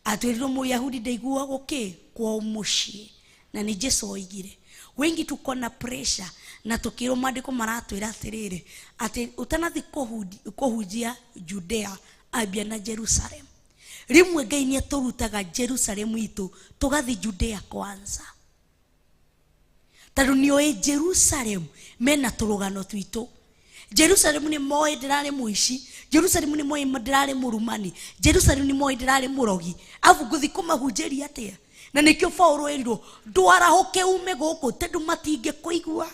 Atwĩrirwo Mũyahudi ndaiguagwo kĩ kwao mũciĩ. Na nĩ Jesu oigire. Wengi tuko na pressure na tukirwo maandĩko maratwĩra atĩrĩrĩ, atĩ ũtanathi kũhunjia Judea ambia na Jerusalem. Rĩmwe Ngai nĩ atũrutaga Jerusalem itũ tũgathi Judea kwanza. Tondũ nĩoĩ Jerusalem mena tũrũgano twitũ. Jerusalem nĩ moĩ ndĩrarĩ mũici, Jerusalem nĩ moĩ ndĩrarĩ mũrumani, Jerusalem nĩ moĩ ndĩrarĩ mũrogi. Arabu ngũthi kũmahunjĩria atĩa? Na nĩkĩo Paũlũ erirwo ndwarahũke ume gũkũ tondũ matingĩkũigua.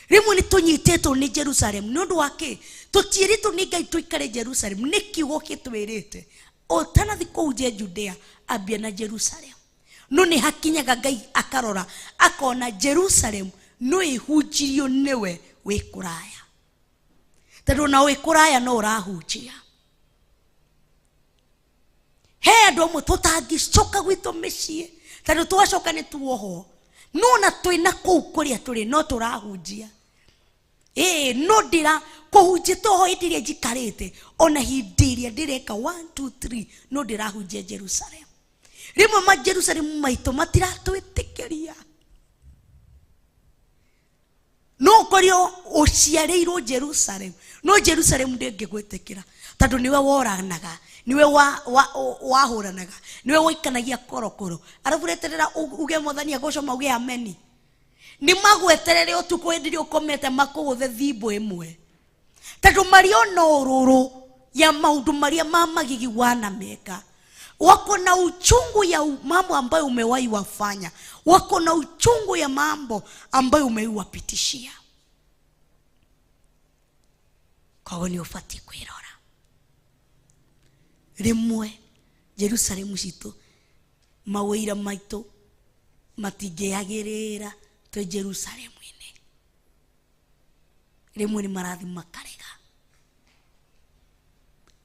Rĩmwe nĩ tũnyitĩtwo nĩ Jerusalem nĩ ũndũ wa kĩ? Tũtiĩrĩtwo nĩ Ngai tũikare Jerusalem, nĩ kiugo gĩtwĩrĩte. Ũtanathi kũhunjia Judea, ambia na Jerusalem. No nĩ hakinyaga Ngai akarora akona Jerusalem no ĩhunjirio nĩwe wĩ kũraya. Tondũ ona wĩ kũraya no ũrahunjia. He andũ amwe tũtangĩcoka gwitũ mĩciĩ tondũ twacoka nĩ tuohwo. No ona twĩna kũu kũrĩa tũrĩ no tũrahunjia. Ĩĩ, no ndĩra kũhunjia toho hĩndĩ ĩrĩa njikarĩte, ona hĩndĩ ĩrĩa ndĩreka 1 2 3 no ndĩrahunjia Jerusalem. Rĩmwe ma Jerusalem maitũ matiratwĩtĩkĩria. No ũkorio ũciarĩirwo Jerusalem, no Jerusalem ndĩngĩgwĩtĩkĩra tondũ nĩwe woranaga, nĩwe wahũranaga, nĩwe waikanagia korokoro. Arabu reterera uge Mwathani agocwo uge ameni. Nĩ magweterere ũtukũ hĩndĩ ĩrĩa ũkomete makũgũthe thimbo ĩmwe. Tondũ marĩ ona ũrũrũ ya maũndũ marĩa ma magigi wanameka. Wako na uchungu ya mambo ambayo umewahi wafanya. Wako na uchungu ya mambo ambayo umeiwapitishia. Kwa hiyo nĩ ũbatiĩ kwĩrora. Rĩmwe Jerusalemu citũ mawĩra maitũ matingĩagĩrĩra twĩ Jerusalemu-inĩ. Rĩmwe nĩ marathi makarega.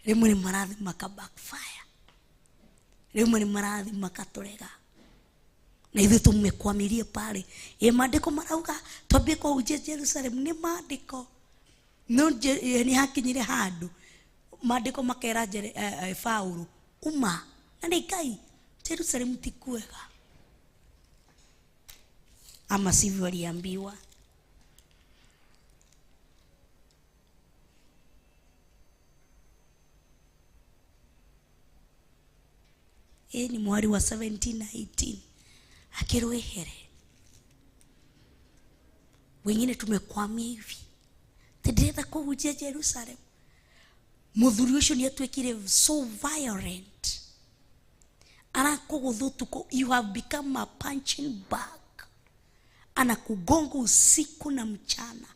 Rĩmwe nĩ marathi maka backfire. Rĩmwe nĩ marathi makatũrega. Na ithuĩ tũmekwamirie pale. Ĩ maandĩko marauga twambie kũhunjia Jerusalem, nĩ maandĩko. No nĩ hakinyire handũ maandĩko makera Paũlũ uma na nĩ Ngai Jerusalem ti kwega. Ama sivyo aliambiwa. Ni mwari wa 17 na 18. Akirwehere. Wengine tumekwamia hivi. Tendetha kũhunjia Jerusalem. Mũthuri ũcio nĩ atuĩkire so violent. Arakũgũtha ũtukũ, you have become a punching bag. Anakugonga usiku na mchana.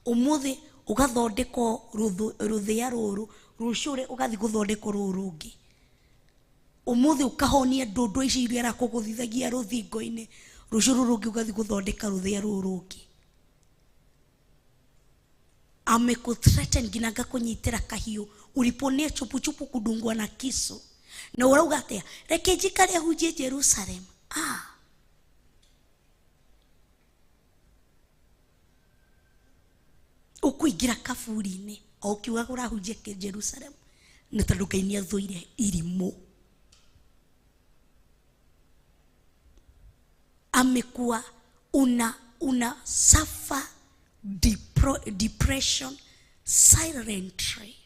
Ũmũthĩ ũgathondekwo rũthĩa rũrũ, rũciũ ũgathiĩ gũthondekwo rũrũ rũngĩ. Ũmũthĩ ũkahonia ndũndũ ici iria arakũgũthithagia rũthingo-inĩ, rũciũ rũrũ rũngĩ ũgathiĩ gũthondeka rũthĩa rũrũ rũngĩ. Amekuthreaten nginya agakũnyitĩra kahiũ, uliponea chupuchupu kudungwa na kisu. Na ũrauga atĩa? Reke njikare hunjie Jerusalem. Ũkũingĩra kaburi-inĩ o ũkiugaga ũrahunjia Jerusalem, nĩ tondũ Ngai nĩ athũire irimũ. Amekuwa una suffer depression silently,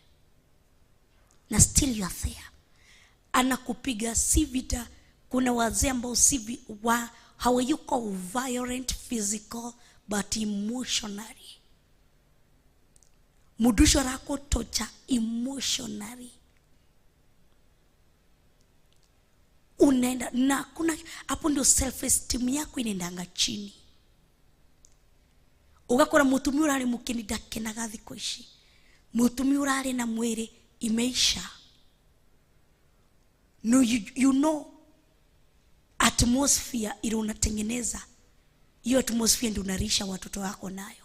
na still you are there. Anakupiga si vita. Kuna wazee ambao si hawayuko violent physical but emotionally. Mundu ucio arakutocha emotionally. Unaenda na kuna hapo ndio self esteem yako inaendanga chini. Ugakora mutumia urari mukeni ndakenaga thikũ ici. Mutumia urari na mwiri imeisha. No, you know atmosphere ile unatengeneza, hiyo atmosphere ndio unarisha watoto wako nayo.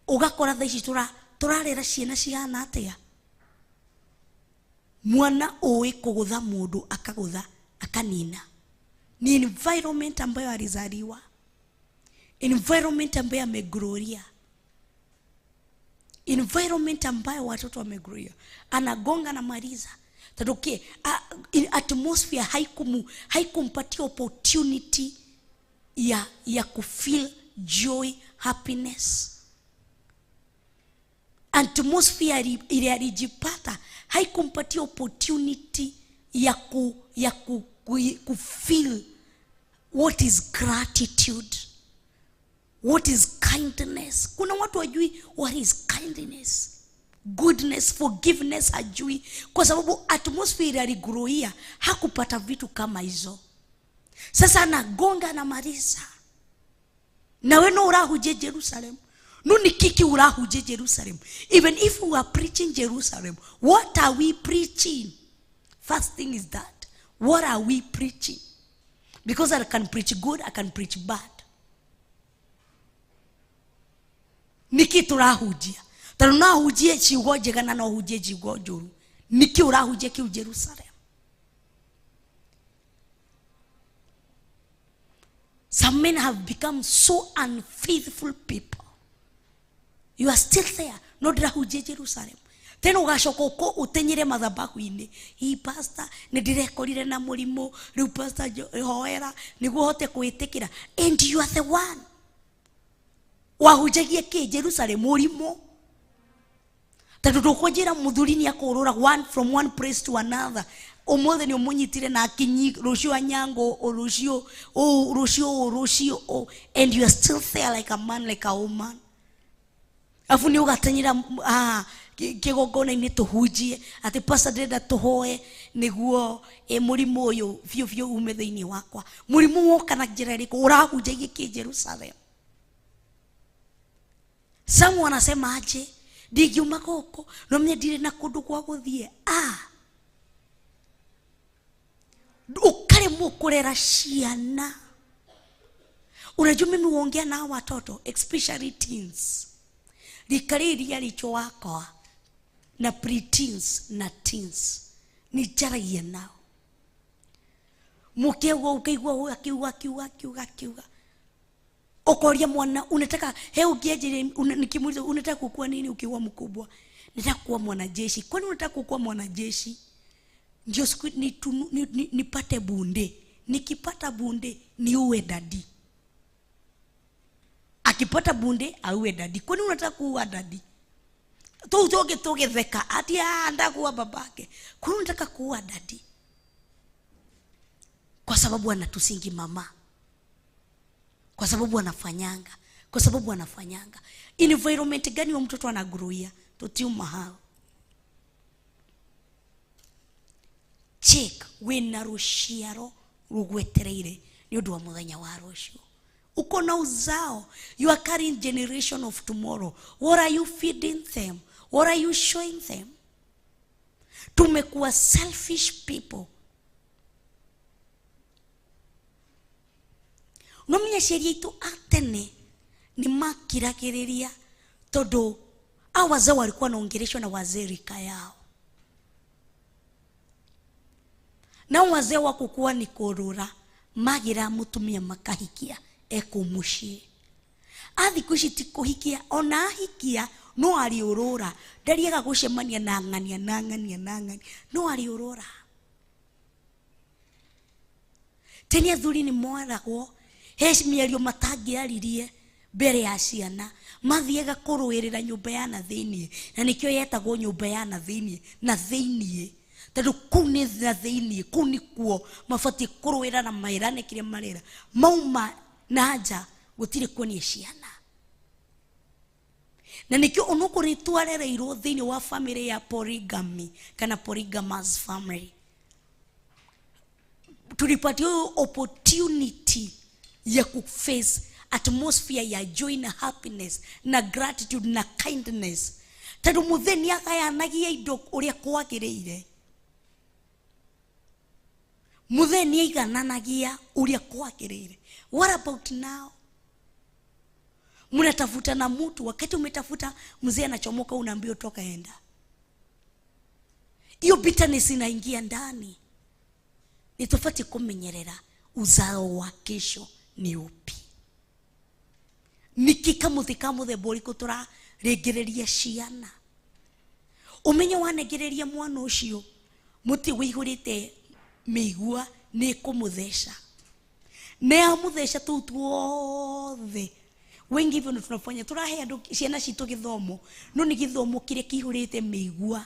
Ugakora thaa ici turarera ciana cihana atia? Mwana ũĩ kũgũtha mũndũ akagũtha akanina. Ni environment ambayo alizaliwa, environment ambayo amegroria, environment ambayo watoto wamegroria. Anagonga na maliza. Tondũ kĩ, atmosphere haikumpatia opportunity ya kufeel joy, happiness. Atmosphere ile alijipata haikumpatia opportunity ya kufeel what is gratitude, what is kindness. Kuna watu hawajui what is kindness, goodness, forgiveness hajui, kwa sababu atmosphere aligroia hakupata vitu kama hizo. Sasa anagonga na marisa. Na we no urahuje Jerusalem. No ni kiki urahuje Jerusalem. Even if we are preaching Jerusalem, what are we preaching? First thing is that, what are we preaching? Because I can preach good, I can preach bad. Niki turahujia. Tondũ no hujie ciugo njega na no hujie ciugo njũru. Niki urahujia kiu Jerusalem? Some men have become so unfaithful people. You are still there. No ndĩrahunjia Jerusalem. Tena ũgacoka ũko ũtenyere mathabahu-inĩ. Hi pastor, nĩ ndĩrekorire na mũrimũ. Rĩu pastor, hoera nĩguo hote kwĩtĩkĩra. And you are the one. Wahunjagia kĩ Jerusalem? Mũrimũ. Tondũ ndũkũnjĩra mũthuri nĩ akũrũra one from one place to another. Ũmũthĩ nĩ ũmũnyitire na akinyi, rũciũ anyango, rũciũ ũũ, rũciũ ũũ, rũciũ ũũ. And you are still there like a man, like a woman. Afu nĩ ũgatenyera, kĩgongona-inĩ tũhunjie atĩ pastor ndĩrenda tũhoe nĩguo, mũrimũ ũyũ biũ biũ ume thĩinĩ wakwa. Mũrimũ woka na njĩra ĩrĩkũ? Ũrahunjagia kĩ Jerusalem? Some wanasema aje, ndingiuma gũkũ, no menya ndirĩ na kũndũ gwa gũthiĩ. Ũkaremwo kũrera ciana. Unajua mimi huongea na watoto, especially teens. Rika rĩrĩ rĩa richo wakwa na pre-teens na teens, nĩ njaragia nao. Mũkĩigua, ũkaigua ũyũ akiuga, akiuga, akiuga, akiuga. Ukoria mwana, unataka, he ukiaje, nikimuuliza, unataka kukua nini ukiwa mkubwa? Nataka kuwa mwanajeshi. Kwani unataka kukua mwanajeshi? Ndio siku nipate bunde. Nikipata bunde niue dadi. Akipata bunde auwe dadi. Kwani unataka kuua dadi? Tu utoke toke theka ati anataka kuua babake. Kwani unataka kuua dadi? Kwa sababu anatusingi mama. Kwa sababu anafanyanga. Kwa sababu anafanyanga. Environment gani wa mtoto anagroia? Tutiuma hao. Check wina ruciaro rugwetereire ni undu wa muthenya wa rucio. Uko na uzao. You are carrying generation of tomorrow. What are you feeding them? What are you showing them? Tumekuwa selfish people. No menya sheria itu atene ni makiragiriria tondu hao wazee walikuwa wanaongeleshwa na wazee rika yao. Na wazee wa kukua ni kurura magira mutumia makahikia ekumushie. Athi kuici ti kuhikia, ona ahikia no ariurura, ndariaga gucemania na ng'ania na ng'ania na ng'ania, no ariurura. Tene athuri ni moragwo, he mĩario matangĩaririe mbere ya ciana, mathiaga kũrũĩrĩra nyũmba ya na thĩiniĩ, na nĩkĩo yetagwo nyũmba ya na thĩiniĩ, na thĩiniĩ. Tondũ kũu nĩ na thĩiniĩ, kũu nĩkuo mabatiĩ kũrũĩra na maĩrane kĩrĩa marera. Mauma na nja gũtirĩ kuonia ciana. Na nikio onokorwo twarereirwo thĩinĩ wa family ya polygamy kana polygamous family, tulipatiwa opportunity ya kuface atmosphere ya joy na happiness na gratitude na kindness, tondu muthe ni agayanagia indo uria kwagiriire, muthe ni aigananagia uria kwagiriire. What about now? Mnatafuta na mtu, wakati umetafuta mzee anachomoka, unaambiwa toka enda. Hiyo bitterness inaingia ndani. Ni tofauti kumenyerera uzao wa kesho ni upi. Niki kamuthi ka muthemba uriku turarengereria ciana. Umenye wanengereria mwana ucio muti wihurite migua ni kumutheca. Ne amutheca tu tuothe. Wengi hivyo ndio tunafanya, turahe andu ciana citu githomo, no ni githomo kiria kihurite migua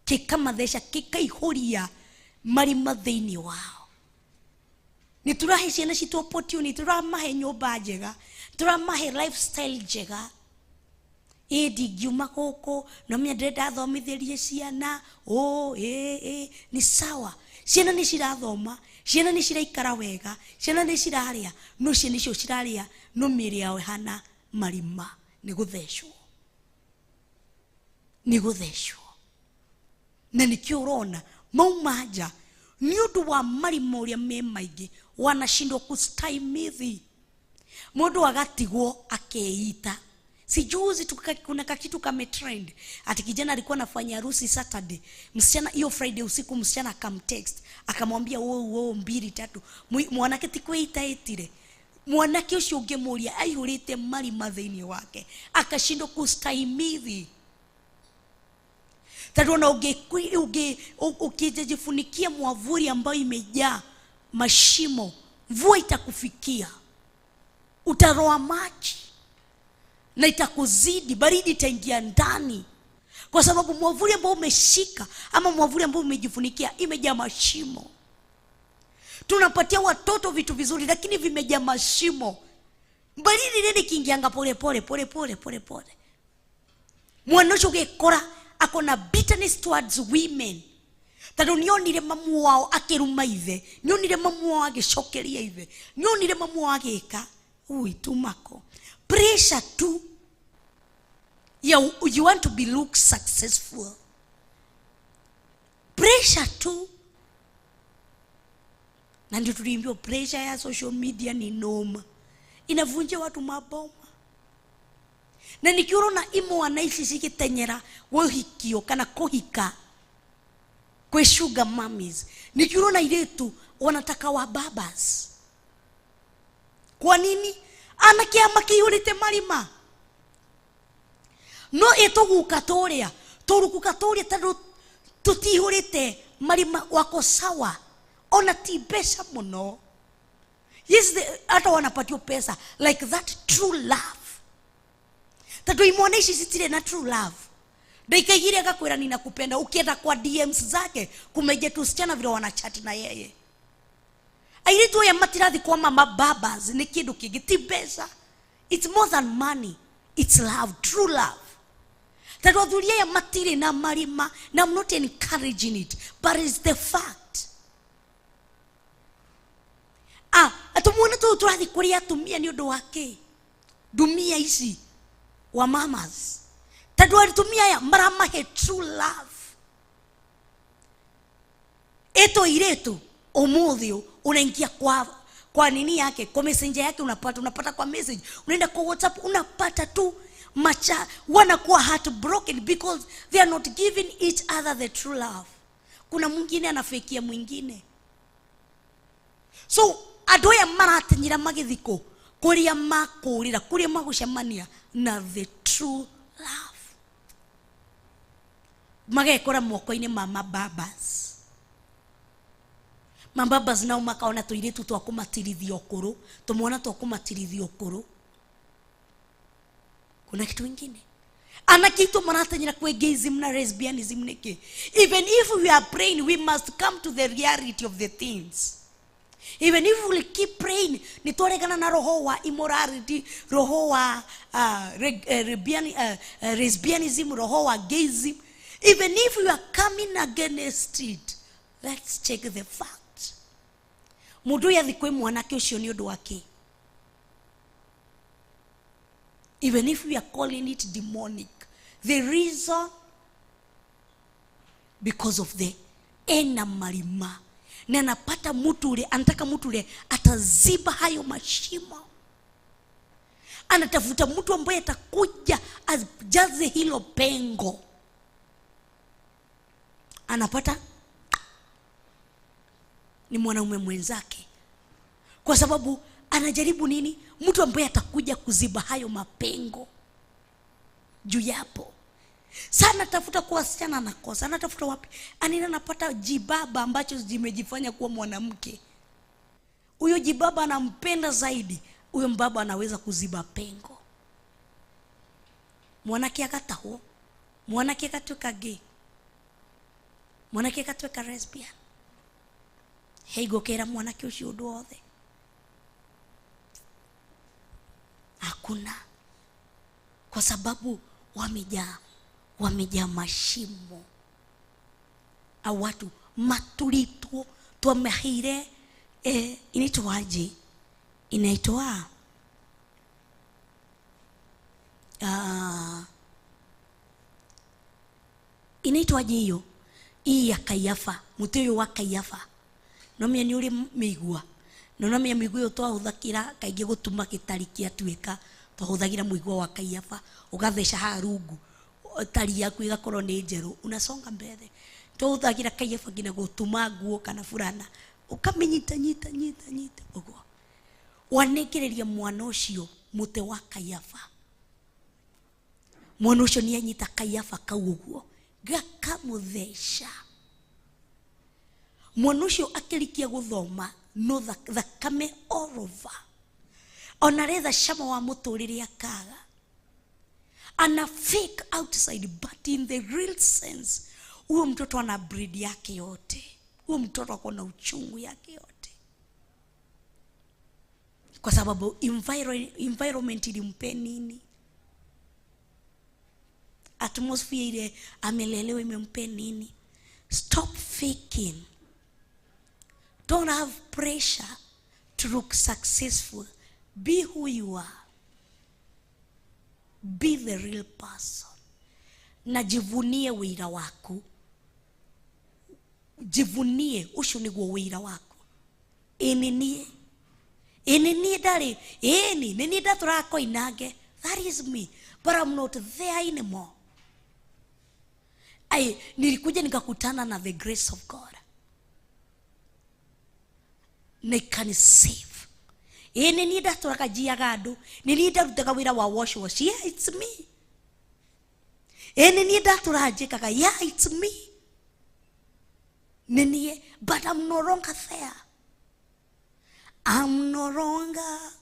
kikamatheca kikaihuria marima thiini wao. Ni turahe ciana citu opportunity, turamahe nyumba njega, turamahe lifestyle njega. Ĩ ndingiuma gũkũ no menya ndĩrenda thomithĩrie ciana. Oh, ĩ ni sawa, ciana nĩ cirathoma, ciana nĩ ciraikara wega, ciana nĩ cirarĩa, no ciana icio cirarĩa no mĩĩrĩ yao ĩhana marima. Nĩ gũthecwo, nĩ gũthecwo. Na nĩkĩo ũrona mauma nja nĩ ũndũ wa marima ũrĩa me maingĩ, wanashindwa kustahimili. Mũndũ agatigwo akeita. Sijuzi kuna kakitu kame trend ati kijana alikuwa anafanya harusi Saturday, msichana hiyo Friday usiku msichana akamtext akamwambia wo 2 3. Mwanake ti kwĩita etire, mwanake ucio ũngĩmũria aihũrĩte marima thĩinĩ wake, akashindwa kustahimili. Tondũ ona ukijifunikia mwavuli ambayo imejaa mashimo, mvua itakufikia, utaroa maji na itakuzidi, baridi itaingia ndani, kwa sababu mwavuli ambao umeshika ama mwavuli ambao umejifunikia imejaa mashimo. Tunapatia watoto vitu vizuri lakini vimejaa mashimo. Baridi nene kiingianga pole pole pole pole pole pole. Mwana ũcio ũgĩkora ako na bitterness towards women. Tondũ nĩonire mamu wao akĩruma ithe, nĩonire mamu wao agĩcokeria ithe, nĩonire mamu wao agĩka ui tumako. Pressure tu ya you want to be look successful. Pressure tu. Na ndio tuliambiwa pressure ya social media ni noma, inavunja watu maboma. Na nikiona imo wanaishi cigitenyera wohikio kana kuhika kwe sugar mummies, nikiona iretu wanataka wa babas. Kwa nini? Anake amakiyurite marima. No ituguka turia, turukuka turia tondu tutihurite marima wako sawa. Ona ti mbeca muno. Yes, hata wanapatiwa pesa like that true love. Tondu imwana ici citire na true love. Dakika igĩrĩ agakwĩra ninakupenda, ukienda kwa DMs zake kumeje tu sichana vile wanachat na yeye. Airitu aya matirathi kwa mama babas ni kindu kingi, ti mbeca. It's more than money, it's love, true love. Tondu athuri aya matire na marima, na I'm not encouraging it, but it's the fact. Atumuone tu turathi kuri atumia ni undu wake. Ndumia ici wa mamas. Tondu atumia aya maramahe true love. Eto iretu umuthi unaingia kwa nini yake, kwa messenger yake unapata kwa message, unaenda kwa WhatsApp unapata tu macha, wanakuwa heartbroken because they are not giving each other the true love. Kuna mwingine anafekia mwingine. So andũ aya maratenyera magĩthikũ kũrĩa makũrĩra, kũrĩa magũcemania na the true love, magekora moko-inĩ ma mababas. Mababas nao makaona tũirĩtu twa kũmatirithia ũkũrũ, tũmwana twa kũmatirithia ũkũrũ. Kuna kitu ingine anake aitũ maratenyera kwĩ gayism na lesbianism nĩkĩ? Even if we are praying, we must come to the reality of the things. Even if we keep praying, nitwaregana na roho wa immorality, roho wa lesbianism, roho wa gayism. Even if we are coming against it, let's check the fact. Mundu uyu athi kwi mwanake ucio ni undu wake. Even if we are calling it demonic, the reason because of the ena marima, na anapata mtu ule, anataka mtu ule ataziba hayo mashimo. Anatafuta mtu ambaye atakuja ajaze hilo pengo. Anapata ni mwanaume mwenzake, kwa sababu anajaribu nini? Mtu ambaye atakuja kuziba hayo mapengo juu yapo. Sana tafuta kwa wasichana anakosa, anatafuta wapi? Anina anapata jibaba ambacho jimejifanya kuwa mwanamke. Huyo jibaba anampenda zaidi, huyo mbaba anaweza kuziba pengo. Mwanake akataho, mwanake akatuka gay, mwanake akatuka lesbian. Hey, gokera mwanake ucio undu wothe. Hakuna. Kwa sababu wamejaa mashimo. Au watu matulitwo twamehire, inaitwaje? Inaitwa inaitwaje hiyo? Hii ya Kaiafa, muti uyu wa Kaiafa. No mia ni uri migua. No mia migua yo twahũthagĩra kaingĩ gũtuma gĩtari kĩatuĩka, twahũthagĩra mũigua wa Kaiafa, ũgatheca haha rungu, tari yaku ĩgakorwo nĩ njerũ, unasonga mbere. Twahũthagĩra Kaiafa nginya gũtuma nguo kana burana, ũkamĩnyita nyita nyita nyita ũguo. Wanengereria mwana ũcio mũtĩ wa Kaiafa. Mwana ũcio nĩanyita Kaiafa kau ũguo, gakamũtheca. Mwana ũcio akĩrikia gũthoma, no thakame all over. Ona retha cama wa mũtũrĩre akaga. Ana fake outside, but in the real sense, huyo mtoto ana breed yake yote. Huyo mtoto ako na uchungu yake yote. Kwa sababu environment ilimpe nini? Atmosphere ile amelelewa imempe nini? Stop faking. Don't have pressure to look successful. Be who you are. Be the real person. Na jivunie wira waku. Jivunie ucio niguo wira waku. Ĩni niĩ. Ĩni niĩ ndarĩ. Ĩni nĩ niĩ ndatũraga Koinange. That is me. But I'm not there anymore. Ai, nilikuja nikakutana na the grace of God. Na ikanisave. Ĩni niĩ ndatũraga njiaga andũ. Nĩ niĩ ndarutaga wĩra wa wash wash. Yeah, it's me. Ĩni niĩ ndatũraga njĩkaga. Yeah, it's me. Nĩ niĩ, but I'm no longer there. I'm no longer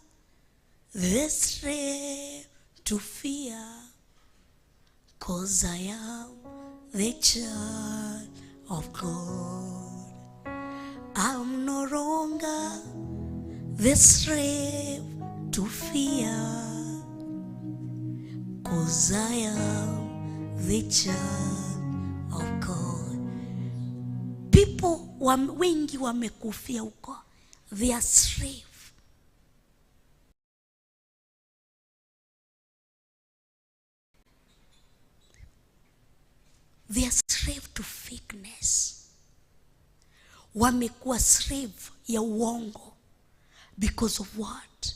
the slave to fear, 'cause I am the child of God. I'm no longer the slave to fear, 'cause I am the child of God. People wengi wamekufia huko. They are slave. They are slave to fakeness. Wamekuwa slave ya uongo. Because of what?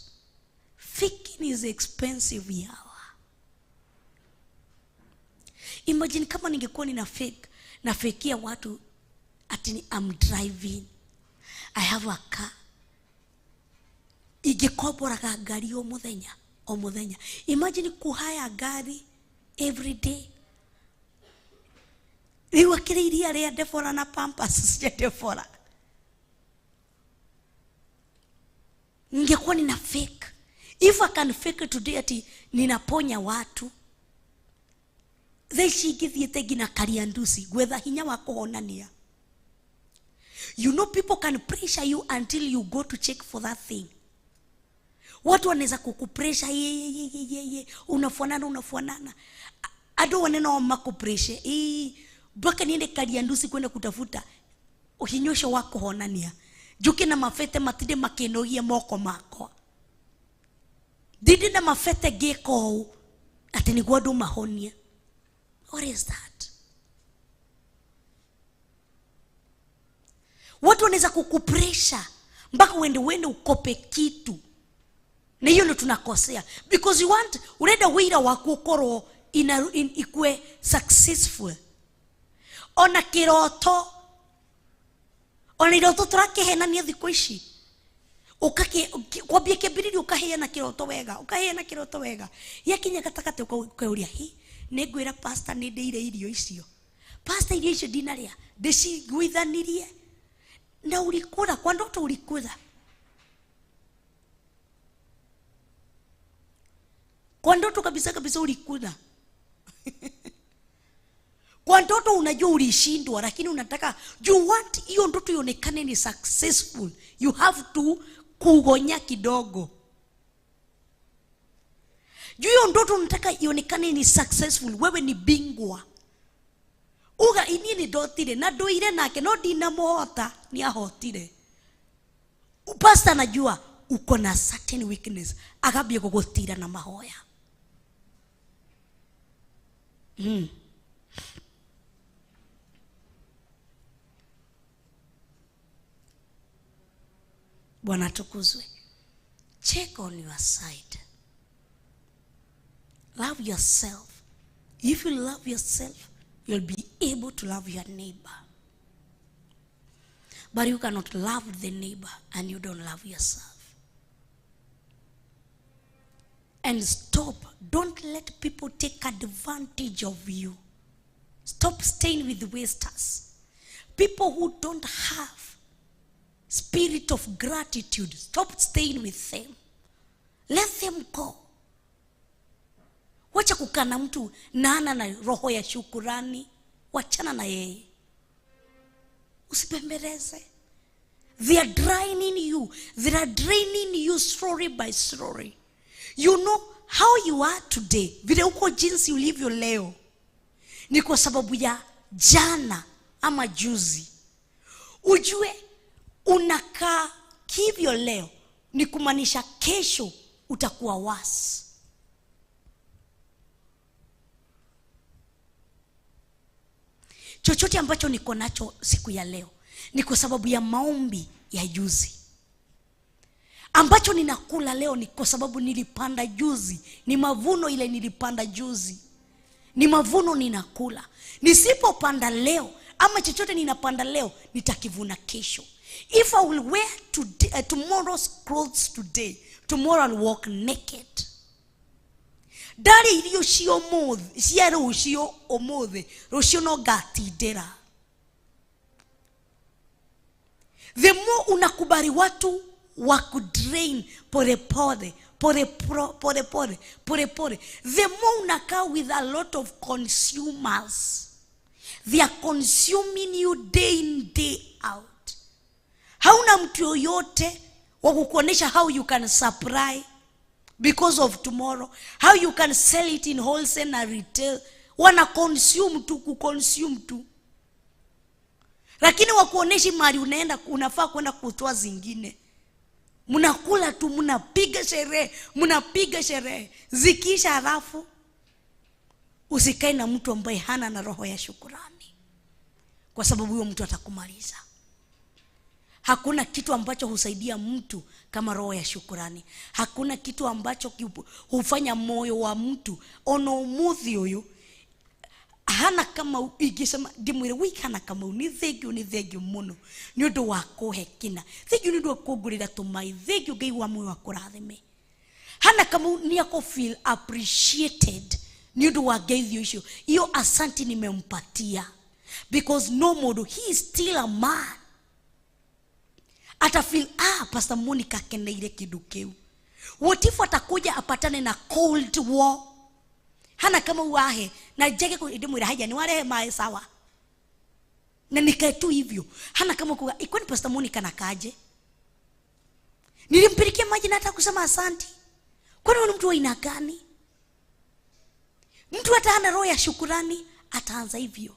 Faking is expensive yawa. Imagine kama ningekuwa nina fake, nafekia watu ati ni I'm driving, I have a car. Ingĩkomboraga ngari o mũthenya, o mũthenya. Imagine kuhaya ngari every day. Rĩu akĩrĩ iria rĩa Deborah na Pampers cia Deborah. Ningekuwa nina fake. If I can fake today ati ninaponya watu, thaa ici ingĩthiĩte nginya Kariandusi gwetha hinya wa kũhonania. You know people can pressure you until you go to check for that thing. Watu wanaweza kukupresha ye ye ye ye ye, unafanana unafanana. Ado wanena wa makupreshe. Mpaka niende Kariandusi kwenda kutafuta uhinyosho wako honania. Njuke na mabete matinde makinogie moko makwa. Ndinde na mabete ngĩka ũũ atĩ nĩguo andũ mahonie. What is that? Watu wanaweza kukupresha mpaka uende ukope kitu. Na hiyo ndio tunakosea. Because you want urenda wira waku ukorwo ikue successful. Ona kiroto, ona iroto turakihenania thikũ ici. Kwambia kĩambĩrĩria ũkaheana kĩroto wega, ũkaheana kĩroto wega. Gĩakinya gatagatĩ ũkauria, hi, nĩngwĩra pastor nĩ ndĩire irio icio. Pastor irio icio ndinarĩa, ndĩciguithanirie. Na ulikula, kwa ndoto ulikula. Kwa ndoto kabisa kabisa ulikula. Kwa ndoto unajua ulishindwa, lakini unataka, you want hiyo ndoto ionekane ni successful. You have to kugonya kidogo. Juu hiyo ndoto unataka ionekane ni successful, wewe ni bingwa. Uga ini ni ndotire na nduire nake no ndinamuhota, ni ahotire. Pastor anajua uko na certain weakness, akambia kugutira na mahoya. Bwana atukuzwe. Check on your side. Love yourself. If you love yourself, you'll be able to love your neighbor. But you cannot love the neighbor and you don't love yourself. And stop. Don't let people take advantage of you. Stop staying with wasters. People who don't have spirit of gratitude, stop staying with them. Let them go. Wacha kukaa na mtu na hana na roho ya shukurani. Wachana na yeye. Usipembeleze. They are draining you. They are draining you slowly by slowly. You know how you are today. Vile uko jinsi ulivyo leo ni kwa sababu ya jana ama juzi. Ujue unakaa kivyo leo ni kumaanisha kesho utakuwa wasi. Chochote ambacho niko nacho siku ya leo ni kwa sababu ya maombi ya juzi. Ambacho ninakula leo ni kwa sababu nilipanda juzi. Ni mavuno ile nilipanda juzi. Ni mavuno ninakula. Nisipopanda leo ama chochote ninapanda leo nitakivuna kesho. If I will wear today, tomorrow's clothes today, tomorrow I'll walk naked. Ndari irio cia ũmũthĩ, cia rũciũ ũmũthĩ, rũciũ no ngatindĩra. The more unakubali watu wa kudrain pole pole, pole pole pole, pole pole, the more unakaa with a lot of consumers. They are consuming you day in, day out. Hauna mtu yoyote wa kukuonesha how you can supply because of tomorrow, how you can sell it in wholesale na retail. Wana consume tu, kuconsume tu. Lakini wakuoneshi mali unaenda, unafaa kwenda kutoa zingine. Mnakula tu, mnapiga sherehe, mnapiga sherehe. Zikisha halafu usikae na mtu ambaye hana na roho ya shukurani, kwa sababu huyo mtu atakumaliza. Hakuna kitu ambacho husaidia mtu kama roho ya shukurani. Hakuna kitu ambacho hufanya moyo wa mtu ono umuthi huyu hana kama igisema ndimwire wiki hana kama ni thengiũ, ni thengiũ mũno nĩ ũndũ wa kũhe kina, thengiũ nĩ ũndũ wa kũngũrĩra tũmai, thengiũ Ngai wa muoyo akũrathime. Hana kama ni ako feel appreciated nĩ ũndũ wa ngeithio icio, iyo asanti nimempatia, because no mũndũ, he is still a man. Ata feel, Pastor Monica akeneire kĩndũ kĩu. What if atakuja apatane na cold war? Hana kama uahe na jege ko ndimwira haja ni warehe mae sawa. Na nikae tu hivyo. Hana kama kuga, kwani Pastor Monica nakaje? Nilimpelekea maji na hata kusema asanti. Kwani huyu ni mtu wa aina gani? Mtu hata hana roho ya shukurani ataanza hivyo.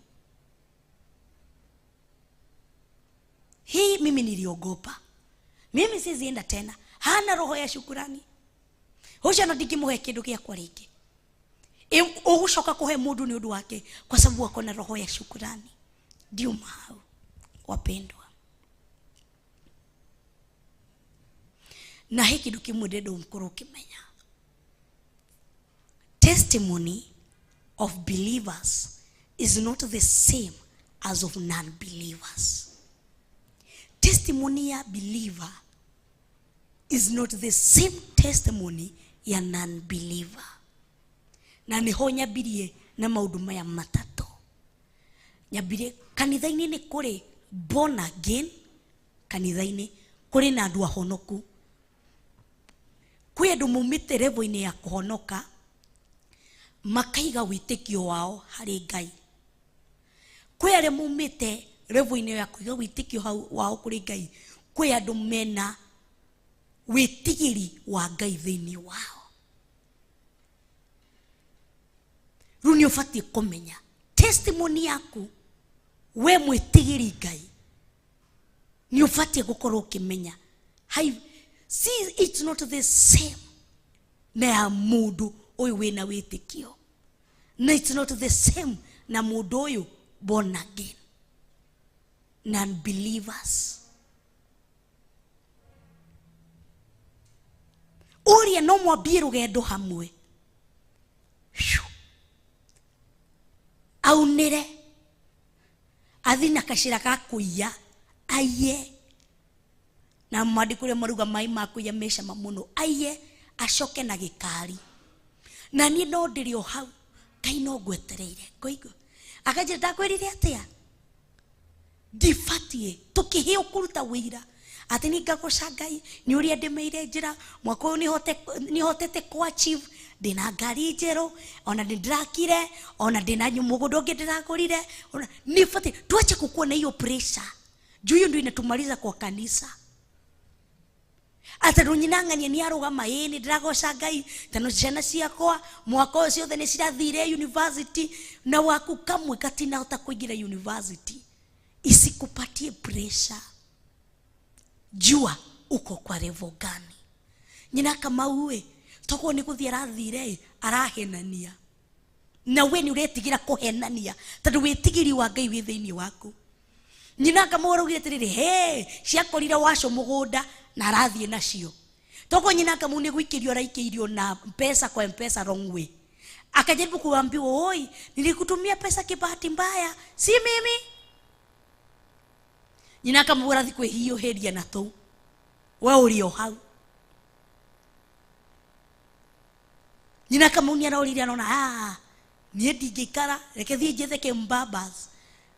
Hii mimi niliogopa. Mimi sizienda tena. Hana roho ya shukurani. Hoja na ndingĩmũhe kĩndũ gĩakwa rĩngĩ. Ũgũcoka kũhe mũndũ nĩ ũndũ wake kwa sababu ako na roho ya shukurani. Ndiuma hau wapendwa. Na he kĩndũ kĩmwe ndĩrenda ũkorwo ũkĩmenya. Testimony of believers is not the same as of non-believers. Testimony ya believer is not the same testimony ya non-believer. Na niho nyambirie na maũndũ maya matatũ. Nyambirie kanitha-inĩ nĩ kũrĩ born again, kanitha-inĩ kũrĩ na andũ ahonoku. Kwĩ andũ maumĩte level-inĩ ya kũhonoka makaiga wĩtĩkio wao harĩ Ngai. Kwĩ arĩa maumĩte level-inĩ ya kũiga wĩtĩkio wao kũrĩ Ngai, kwĩ andũ mena wĩtigĩri wa Ngai thĩinĩ wao. Rĩu nĩ ũbatiĩ kũmenya testimony yaku we mwĩtigĩri Ngai, nĩ ũbatiĩ gũkorwo ũkĩmenya hai, see, it's not the same na ya mũndũ ũyũ wĩna wĩtĩkio, na it's not the same na mũndũ ũyũ born again, non-believers. Ũrĩa no mwambie rũgendo hamwe, aunĩre athi na kacĩra ga kũiya aiye, na mwandĩko ũrĩa maruga maĩ ma kũiya me cama mũno, aiye acoke na gĩkari. Na niĩ no ndĩrĩ o hau, Ngai no ngwetereire. Ngoigua akanjĩra ndakwĩrire atĩa, ndibatiĩ tũkĩheo kũruta wĩira atĩ nĩ ngagoca Ngai nĩ ũrĩa ndĩmeire njĩra mwaka ũyũ nĩhotete kũ achieve, ndĩna ngari njerũ, ona nĩndĩrakire, ona ndĩna mũgũnda ũngĩ ndĩragũrire, ona nĩbatiĩ tuache kukuwa na hiyo pressure juu hiyo ndio inatumaliza kwa kanisa. Ata nyina ng'ania nĩ arũgama, ĩĩ nĩ ndĩragoca Ngai tondũ ciana ciakwa mwaka ũyũ ciothe nĩ cirathire university, na waku kamwe katinahota kũingĩra university. Isikupatie pressure. Jua uko kwa level gani. Nyina Kamau ĩ, tokorwo nĩ gũthiĩ arathire ĩ, arahenania. Na we nĩ ũretigĩra kũhenania tondũ wĩtigĩri wa Ngai wĩ thĩinĩ waku. Nyina Kamau araugire atĩrĩrĩ, he ciakorire waco mũgũnda na arathiĩ nacio. Tokorwo nyina Kamau nĩ gũikĩrio araikĩirio na pesa kwa M-Pesa wrong way. Akajaribu kuambiwa, oi, nilikutumia pesa kibahati mbaya, si mimi. Nyina Kamau arathiĩ kwĩhiũhĩria na tũu, we ũrĩ o hau. Nyina Kamau nĩ arorire arona, niĩ ndingĩikara, reke thiĩ njethe kĩmbabas.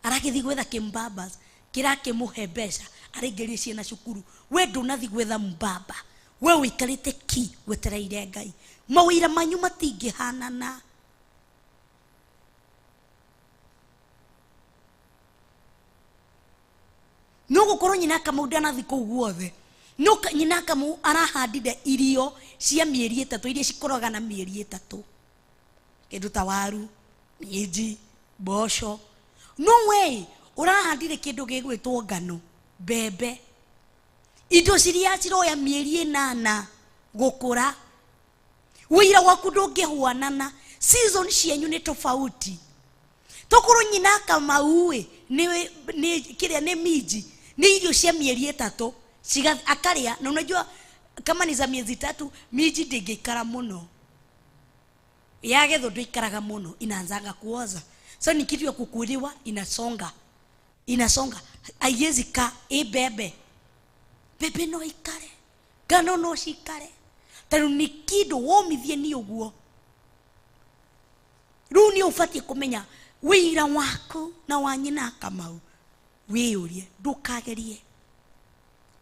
Aragĩthiĩ gwetha kĩmbabas kĩrakĩmũhe mbeca araingĩrie ciana cukuru. We ndũnathiĩ gwetha mbaba, we ũikarĩte ki wetereire Ngai. Mawĩra manyu matingĩhanana. No gũkorwo nyina Kamau ndanathiĩ kũu guothe, no nyina Kamau arahandire irio cia mĩeri ĩtatũ iria cikũraga na mĩeri ĩtatũ, kĩndũ ta waru, minji, mboco. No we ũrahandire kĩndũ gĩgwĩtwo ngano, mbembe, indo ciria ciroya mĩeri ĩnana gũkũra. Wĩira waku ndũngĩhuanana, season cianyu nĩ tofauti. Tokorwo nyina Kamau ĩ, nĩ kĩrĩa nĩ minji, nĩ irio cia mĩeri ĩtatũ akarĩa, na unajua kama ni za miezi tatu minji ndĩngĩikara mũno, yagethwo ndĩikaraga mũno, inaanzaga kuoza. So ni kitu ya kukuliwa, inasonga inasonga, haiwezi kaa. Ĩ mbembe, mbembe no ikare, ngano no cikare, tondũ nĩ kĩndũ womithie nĩ ũguo. Rĩu nĩ ũbatiĩ kũmenya wĩira waku na wa nyina Kamau, wĩyũrie, ndũkagerie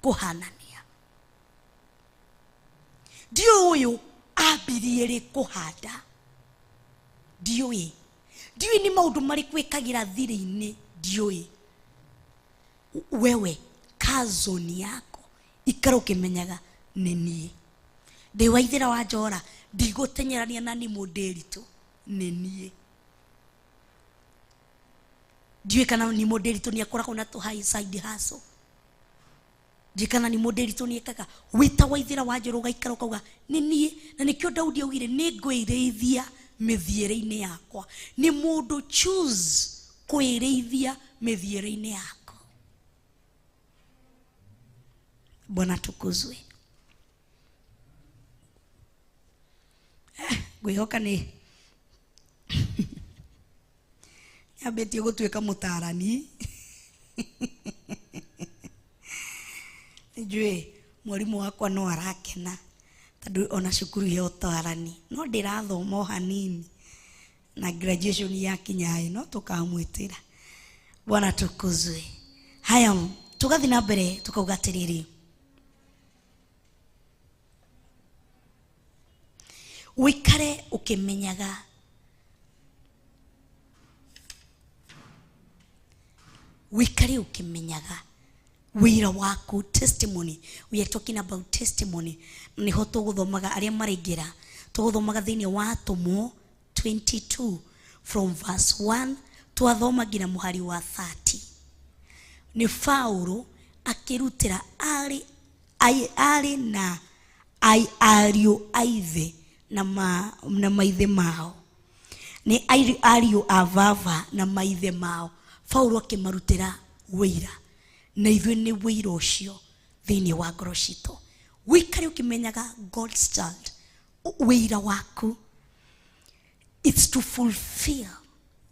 kũhanania. Ndiũĩ ũyũ ambirie rĩ kũhanda, ndiũĩ, ndiũĩ nĩ maũndũ marĩkũ ĩkagĩra thiri-inĩ, ndiũĩ. Wewe kazoni yako ikara ũkĩmenyaga nĩ niĩ ndĩ waithĩra wa njora, ndigũteng'erania na nĩ mũndĩritũ, nĩ niĩ. Ndiũĩ kana nĩ mũndĩritũ nĩ akoragwo na tũ high side hustle, ndiũĩ kana nĩ mũndĩritũ nĩ ekaga wĩta waithĩra wa njora, ũgaikara ũkauga nĩ niĩ. Na nĩkĩo Daudi augire, nĩ ngwĩrĩithia mĩthiĩre-inĩ yakwa. Nĩ mũndũ choose kwĩrĩithia mĩthiĩre-inĩ yako. Bwana tukuzwe. Ngwĩhoka nĩ nyambĩtie gũtuĩka mũtarani. Njũĩ mwarimũ wakwa no arakena tondũ ona cukuru ya ũtarani no ndĩrathoma o hanini na graduation yakinya ĩ no tũkamwĩtĩra. Bwana tukuzwe. Haya, tũgathiĩ na mbere tukauga atĩrĩrĩ, wĩikare ũkĩmenyaga wĩikare ũkĩmenyaga wĩra waku, testimony. We are talking about testimony. Niho tũgũthomaga arĩa maraingĩra, tũgũthomaga thĩinĩ wa Atũmwo 22 from verse 1, twathoma nginya mũhari wa 30. Nĩ Paulo akĩrutĩra arĩ arĩ na ariũ a ithe na, na maithe mao, nĩ ariũ a baba na maithe mao. Paulo akĩmarutĩra wĩira, na ithuĩ nĩ wĩira ũcio thĩinĩ wa ngoro citũ. Wĩikare ũkĩmenyaga God's child, wĩira waku, it's to fulfill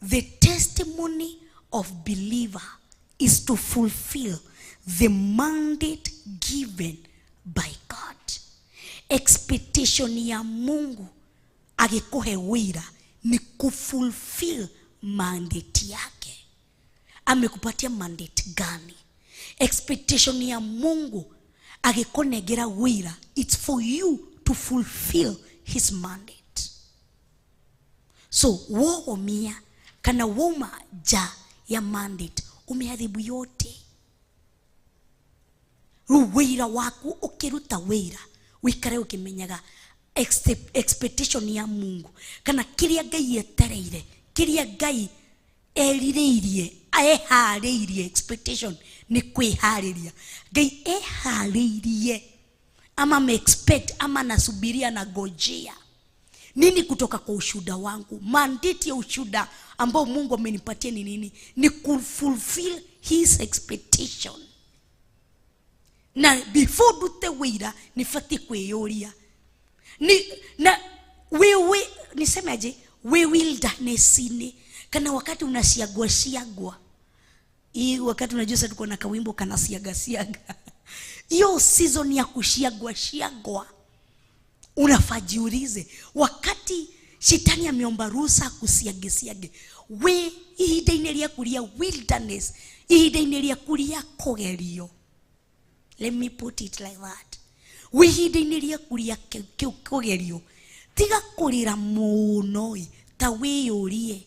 the testimony of believer, is to fulfill the mandate given by God. Expectation ya Mungu agĩkũhe wĩra ni kufulfill mandate yake. Amekupatia mandate gani? Expectation ya Mungu agĩkũnengera wĩra, it's for you to fulfill his mandate. So wogomia kana woma ja ya mandate, umeharibu yote. Rĩu wĩra waku ũkĩruta wĩra, wĩikare ũkĩmenyaga expectation ya Mungu kana kĩrĩa Ngai etereire, kĩrĩa Ngai erirĩirie, eharĩirie. Expectation nĩ kwĩharĩria. Ngai eharĩirie ama ameexpect ama anasubiria na ngojea nini kutoka kwa ushuda wangu? Mandate ya ushuda ambao Mungu amenipatia ni nini? Ni kufulfill his expectation. Na before ndute wĩira nĩbatiĩ kwĩyũria ni na wewe, nisemeaje, we wilderness-inĩ kana wakati unasiagwa siagwa hii, wakati unajua sasa tuko na kawimbo kana siaga siaga, hiyo season ya kusiagwa siagwa, unafaa jiulize, wakati shetani ameomba ruhusa kusiage siage, we ihinda-inĩ rĩaku rĩa wilderness, ihinda-inĩ rĩaku rĩa kũgerio, let me put it like that, wĩ ihinda-inĩ rĩaku rĩa kũgerio, tiga kũrĩra mũno ĩ, ta wĩyũrie,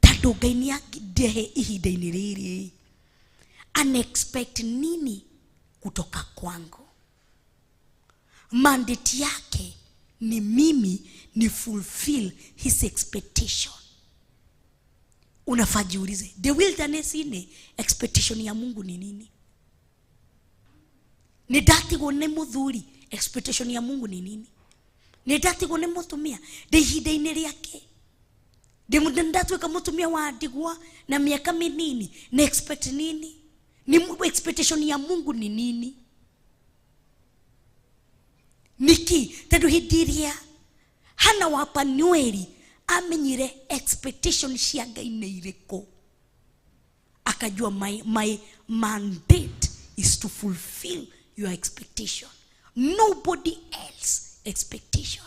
tondũ Ngai nĩ andehe ihinda-inĩ rĩrĩ, anaexpect nini kutoka kwangu? Mandate yake ni mimi ni fulfill his expectation. Unafaa jiulize, the wilderness ine expectation ya Mungu ni nini? Nĩ ndatigwo nĩ mũthuri, expectation ya Mungu ni nini? Nĩ ndatigwo nĩ mũtumia, ndĩ ihinda-inĩ rĩake, ndĩ ndatuĩka mũtumia wa ndigwa na miaka minini, na expect nini? Ni expectation ya Mungu ni nini? Niki tondũ hĩndĩ ĩrĩa Hana wa Panueli amenyire expectation cia Ngai nĩ irĩkũ, akajua my mandate is to fulfill your expectation, nobody else expectation.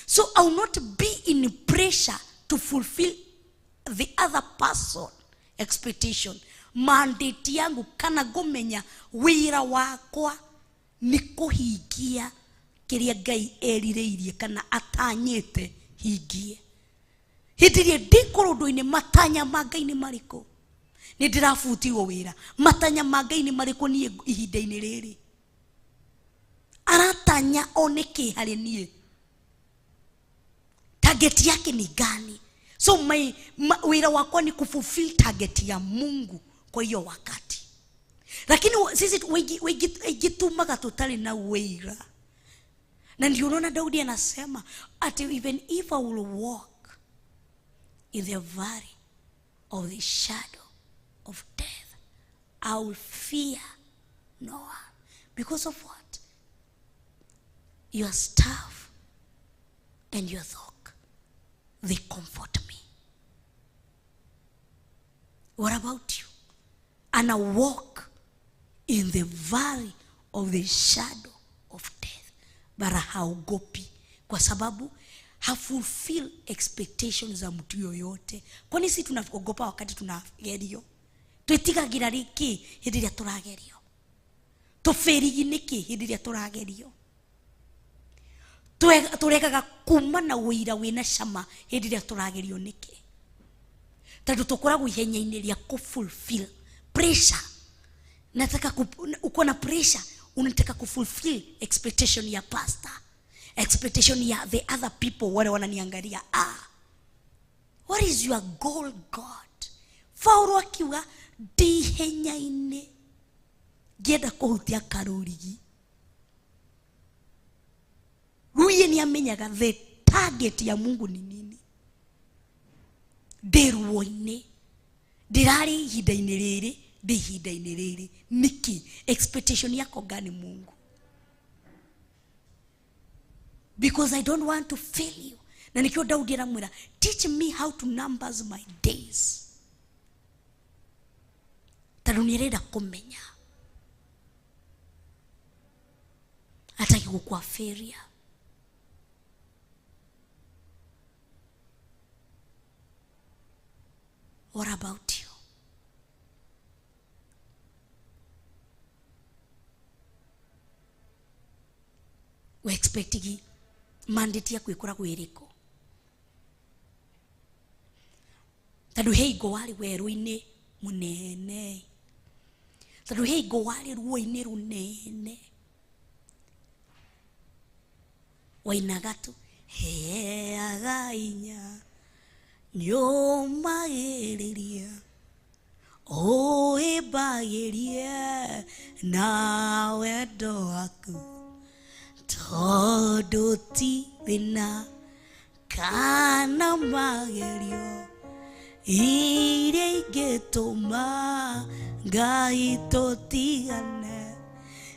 So I will not be in pressure to fulfill the other person expectation. Mandate yangu kana ngũmenya wĩra wakwa nĩ kũhingia kĩrĩa Ngai erirĩirie kana atanyĩte hingie. Hĩndĩ ĩrĩa ndĩ kũrũndũ-inĩ, matanya ma Ngai nĩ marĩkũ? Nĩ ndĩrabutirwo wĩra. Matanya ma Ngai nĩ marĩkũ niĩ ihinda-inĩ rĩrĩ? Aratanya one kĩ harĩ niĩ? Target yake ni gani? So wira wakwa ni kufulfill target ya Mungu kwa hiyo wakati. Lakini sisi wengi tumaga tutari na wira. Na ndio unaona Daudi anasema ati even if I will walk in the valley of the shadow of death, I will fear no one. Because of what? Your staff and your thought, they comfort me. What about you? And I walk in the valley of the shadow of death, but haogopi kwa sababu hafulfill expectations za mtu yoyote. Kwani si tunaogopa wakati tunagerio? Twitigagira riki hindi ria turagerio? Tuferigi niki hindi ria turagerio? Turegaga kuma na wira wina cama hindi ria turagerio niki? Tondu tukoragwo ihenya-inĩ rĩa kufulfill pressure. Nataka uko na pressure, unataka kufulfill expectation ya pastor, expectation ya the other people wale wananiangalia. What is your goal, God? Paulo akiuga ndi ihenya-inĩ ngĩenda kũhutia karũrigi. Ruye ni amenyaga the target ya Mungu ni nini. Ndĩ ruo-inĩ, ndĩrarĩ ihinda-inĩ rĩrĩ, ndĩ ihinda-inĩ rĩrĩ. Nĩkĩ? Expectation yako gani Mungu? Because I don't want to fail you. Na nikio Daudi aramwĩra, teach me how to numbers my days. Tondũ nĩarenda kũmenya. Hataki gũkua failure. What about you? We expecting mandate yaku ikoragwo ĩrĩkũ? Tondũ he hingo warĩ werũ-inĩ mũnene, tondũ he hingo warĩ ruo-inĩ rũnene, wainaga tu heaga inya nyũmagĩrĩria ũĩmbagĩrie na wendo waku, tondũ ti thĩna kana magerio iria ingĩtũma Ngai tũtigane.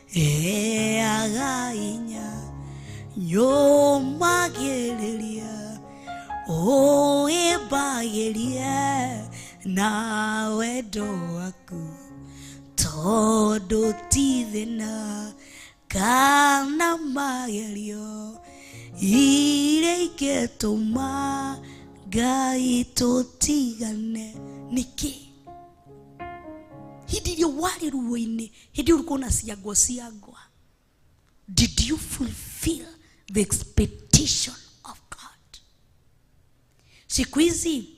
Heaga inya nyũmagĩrĩria ũĩmbagĩrie na wendo waku, tondũ ti thĩna kana magerio iria ingĩtũma Ngai tũtigane. Nĩkĩ? Hĩndĩ ĩrĩa warĩ ruo-inĩ, hĩndĩ ĩyo ũrĩ kuona ciangwa ciangwa, did you fulfill the expectation of God? Siku hizi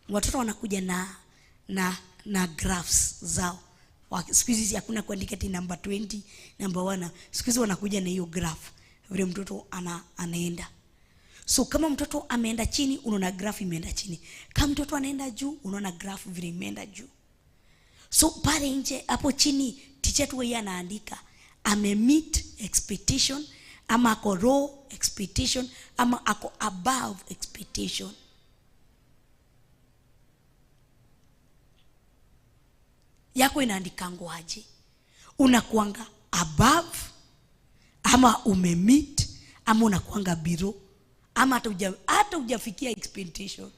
watoto wanakuja na graphs zao. Siku hizi hakuna kuandika ati number 20, number 1. Siku hizi wanakuja na hiyo graph vile mtoto anaenda. So kama mtoto ameenda chini, unaona graph imeenda chini. Kama mtoto anaenda juu, unaona graph vile imeenda juu. So pale nje hapo chini teacher tu yeye anaandika ame meet expectation ama ako low expectation ama ako above expectation. Yako inaandikangwa aje? Unakuanga above ama ume meet ama unakuanga below ama hata hujafikia expectation.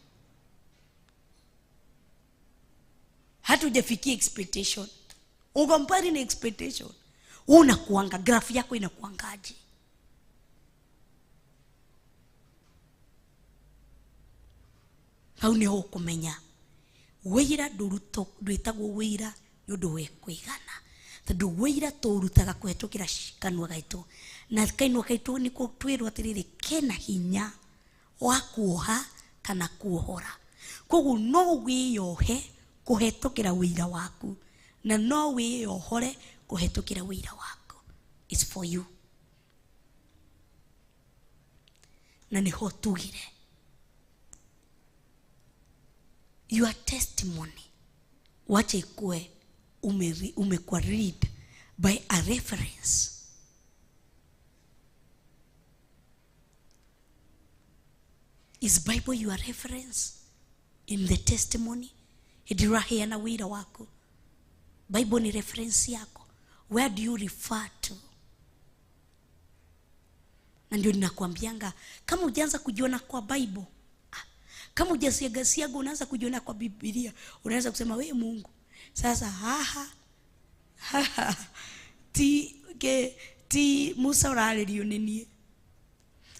Hata hujafikia expectation. Ukompare na expectation. Unakuanga graph yako inakuangaje? Hau niho ũkũmenya wĩira ndwĩtagwo wĩira nĩ ũndũ we kũigana, tondũ wĩira tũũrutaga kũhetũkĩra kanua gaitũ, na kanua gaitũ nĩko twĩrwo atĩrĩrĩ kena hinya wa kuoha kana kuohora. Koguo no wĩyohe Kũhetũkĩra wĩira waku. Na no wĩyohore kũhetũkĩra wĩira waku. It's for you. Na nĩho tugire. Your testimony wacha ikue umekuwa read by a reference. Is Bible your reference in the testimony? Hĩndĩ wira wako. Bible ni reference yako. Where do you refer to? Na ndio ninakwambianga kama hujaanza kujiona kwa Bible, kama hujasiagasiaga unaanza kujiona kwa Biblia, unaanza kusema we Mungu. Sasa haha haha ti ke ti Musa urarĩrio nĩ niĩ.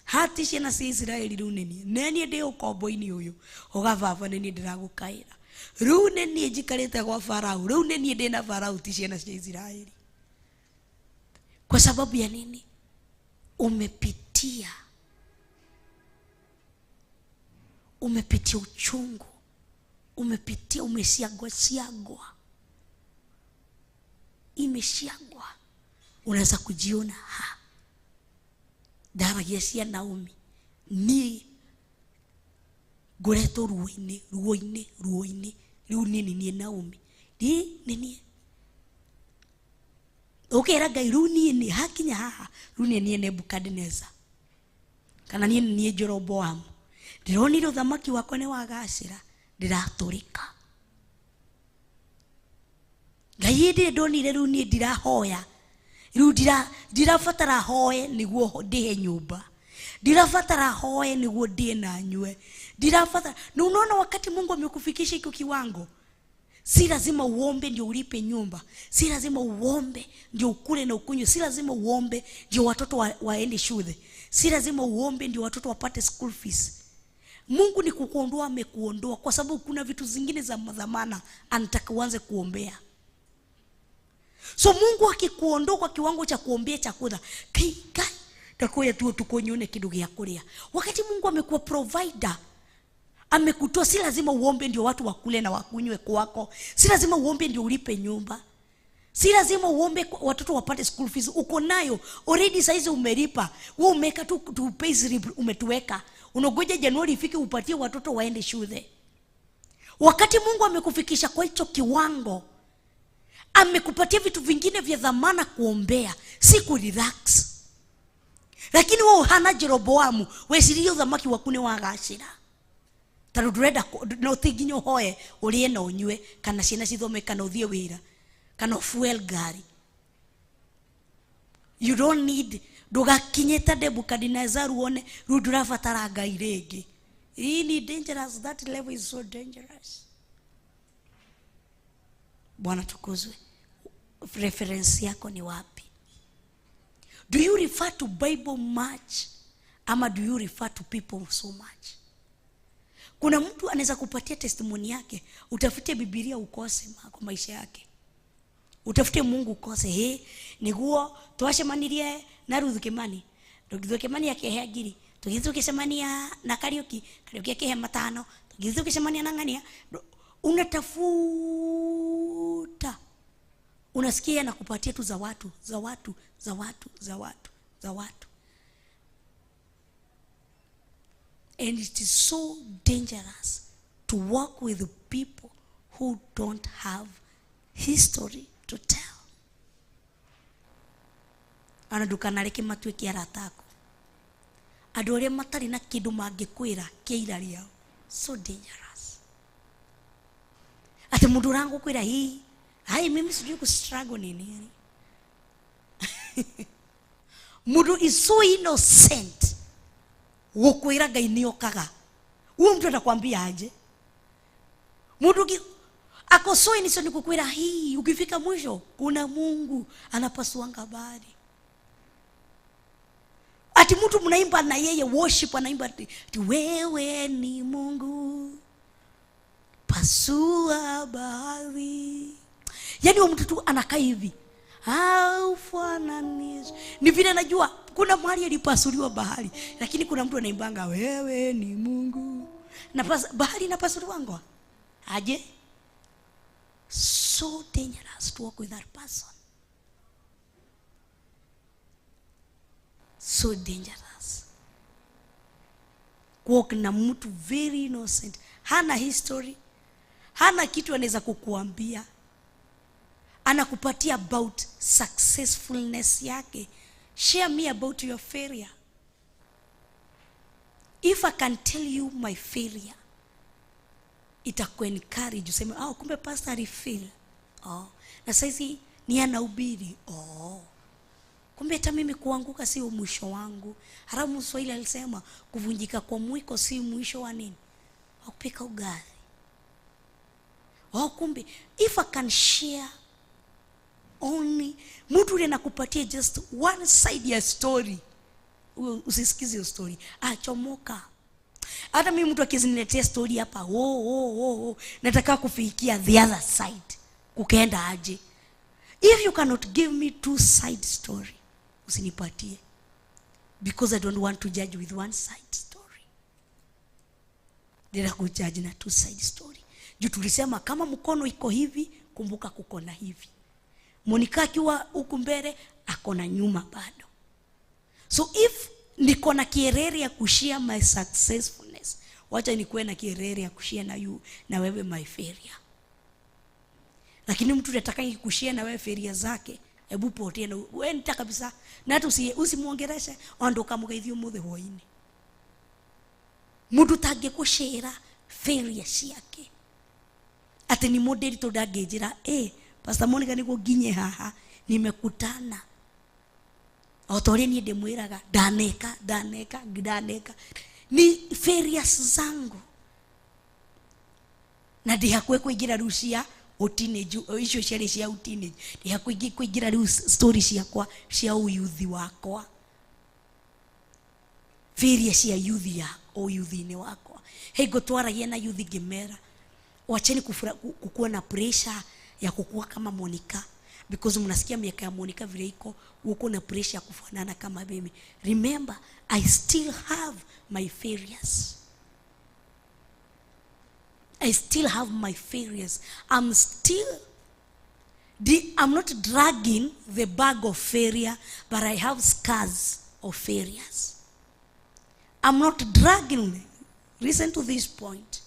Hati ciana cia Israeli rĩu nĩ niĩ. Nĩ niĩ ndĩ ũkombo-inĩ ũyũ. Ũgababa nĩ niĩ ndĩragũkaĩra. Rĩu nĩ niĩ njikarĩte gwa Farao. Rĩu nĩ niĩ ndĩ na Farao ti ciana cia Israeli. Kwa sababu ya nini? Umepitia. Umepitia uchungu. Umepitia, umesiagwa siagwa. Imesiagwa. Unaweza kujiona ha. Ndaragia cia Naomi. Ni ngoretwo ruo-inĩ, ruo-inĩ, ruo-inĩ. Rĩu niĩ nĩ niĩ Naomi. Ni nĩ niĩ. Ũkera Ngai rĩu niĩ nĩ hakinya haha, rĩu nĩ niĩ Nebukadneza. Kana niĩ nĩ niĩ Jeroboamu. Ndĩronire ũthamaki wakwa nĩ wagacĩra, ndĩratũrĩka. Ngai hĩndĩ ĩrĩa ndonire rĩu niĩ ndirahoya, rĩu ndirabatara hoe nĩguo ndĩhe nyũmba. Ndirabatara hoe nĩguo ndĩe na nyue. Ndirabatara. Na unaona wakati Mungu amekufikisha hiko kiwango, si lazima uombe ndio ulipe nyumba. Si lazima uombe ndio ukule na ukunywe. Si lazima uombe ndio watoto waende shule. Si lazima uombe ndio watoto wapate school fees. Mungu ni kukuondoa, amekuondoa kwa sababu kuna vitu zingine za dhamana anataka uanze kuombea. So Mungu akikuondoa kwa kiwango cha kuombea chakula, kai takoya tu tukonyone kidogo ya kulia. Wakati Mungu amekuwa provider, amekutoa, si lazima uombe ndio watu wakule na wakunywe kwako. Si lazima uombe ndio ulipe nyumba. Si lazima uombe watoto wapate school fees. Uko nayo already, saizi umelipa. Wewe umeka tu pay slip umetuweka. Ungoja Januari ifike upatie watoto waende shule. Wakati Mungu amekufikisha kwa hicho kiwango, amekupatia vitu vingine vya dhamana kuombea, si ku relax. Lakini wewe hana Jeroboamu, wecirie uthamaki waku ni wagacira. Tondũ ndũrenda no ti nginya ũhoe ũrĩe na ũnyue kana ciana cithome kana ũthiĩ wĩra kana fuel ngari. You don't need, ndũgakinye ta Nebukadnezar wone rĩu ndũrabatara Ngai rĩngĩ. Hii ni dangerous, that level is so dangerous. Bwana tukuzwe. Reference yako ni wapi? Do you refer to Bible much ama do you refer to people so much? Kuna mtu anaweza kupatia testimony yake, utafute Biblia ukose kwa maisha yake. Utafute Mungu ukose. He, niguo twacemanirie na Ruth Kimani. Ruth Kimani akĩhe ngiri, tũgĩthiĩ tũgĩcemania na Kariuki, Kariuki akĩhe 5, tũgĩthiĩ tũgĩcemania na Ng'ania. Unatafuta. Unasikia na kupatia tu za watu, za watu, za watu, za watu, za watu. And it is so dangerous to work with people who don't have history to tell. Ana ndukanareke matuĩke arata aku. Andũ arĩa matarĩ na kĩndũ mangĩkwĩra kĩa ira rĩao. So dangerous. Ati mũndũ ũrangũkwĩra hii, hai mimi sijui ku struggle nini yani. Mũndũ is so innocent. Gũkwĩra Ngai nĩ okaga. Huyo mtu atakwambia aje? Mũndũ ako so innocent kukwĩra hii, ukifika mwisho kuna Mungu anapasuanga bahari. Ati mtu mnaimba na yeye worship, anaimba ati wewe ni Mungu pasua bahari. Yaani huyo mtu tu anakaa hivi. Haufananishwi. Ni vile najua kuna mahali alipasuliwa bahari, lakini kuna mtu anaimbanga wewe ni Mungu. Na bahari inapasuliwangwa. Aje? So dangerous to work with that person. So dangerous. Kuwalk na mtu very innocent. Hana history. Hana kitu anaweza kukuambia. Anakupatia about successfulness yake. Share me about your failure. If I can tell you my failure, itakuencourage useme, oh, kumbe pastor alifail. Oh, na saizi ni anahubiri. Oh, kumbe hata mimi kuanguka sio mwisho wangu. Halafu Mswahili alisema kuvunjika kwa mwiko si mwisho wa nini? Wa kupika ugali. Oh, kumbe if I can share only, mtu ule nakupatia just one side ya story, usisikize hiyo story, achomoka. Hata mimi mtu akiziniletea story hapa, oh, nataka kufikia the other side, kukaenda aje? If you cannot give me two side story, usinipatie, because I don't want to judge with one side story. Ndio kujudge na two side story. Juu tulisema kama mkono iko hivi, kumbuka kuko na hivi. Monica akiwa huku mbele, ako na nyuma bado. So if niko na kierere ya kushare my successfulness, wacha nikuwe na kierere ya kushare na you, na wewe my failure. Lakini mtu anataka kushare na wewe failure zake, hebu potea na wewe nita kabisa. Na hata usimuongereshe, ondoka mugeithio muthe hwaini. Mtu tangekushare failure ciake. Ati ni modeli to ndangĩnjĩra, Pastor Monica nĩguo nginye haha, nimekutana. O ta ũrĩa niĩ ndĩmwĩraga, ndaneka, ndaneka, ndaneka. Ni failures zangu. Na ndĩ hakuhĩ kũingĩra rĩu cia teenage, icio ciarĩ cia teenage. Ndĩ hakuhĩ kũingĩra rĩu story ciakwa cia ũyuthi wakwa. Failure cia youth ya ũyuthi-inĩ wakwa. Hey, ngũtwaragia na youth ngĩmera, wacheni kukuwa na pressure ya kukua kama Monica, because mnasikia miaka ya Monica vile iko, uko na pressure ya kufanana kama mimi. Remember, I still have my failures. I still have my failures. I'm not dragging the bag of failure, but I have scars of failures. I'm not dragging. Listen to this point.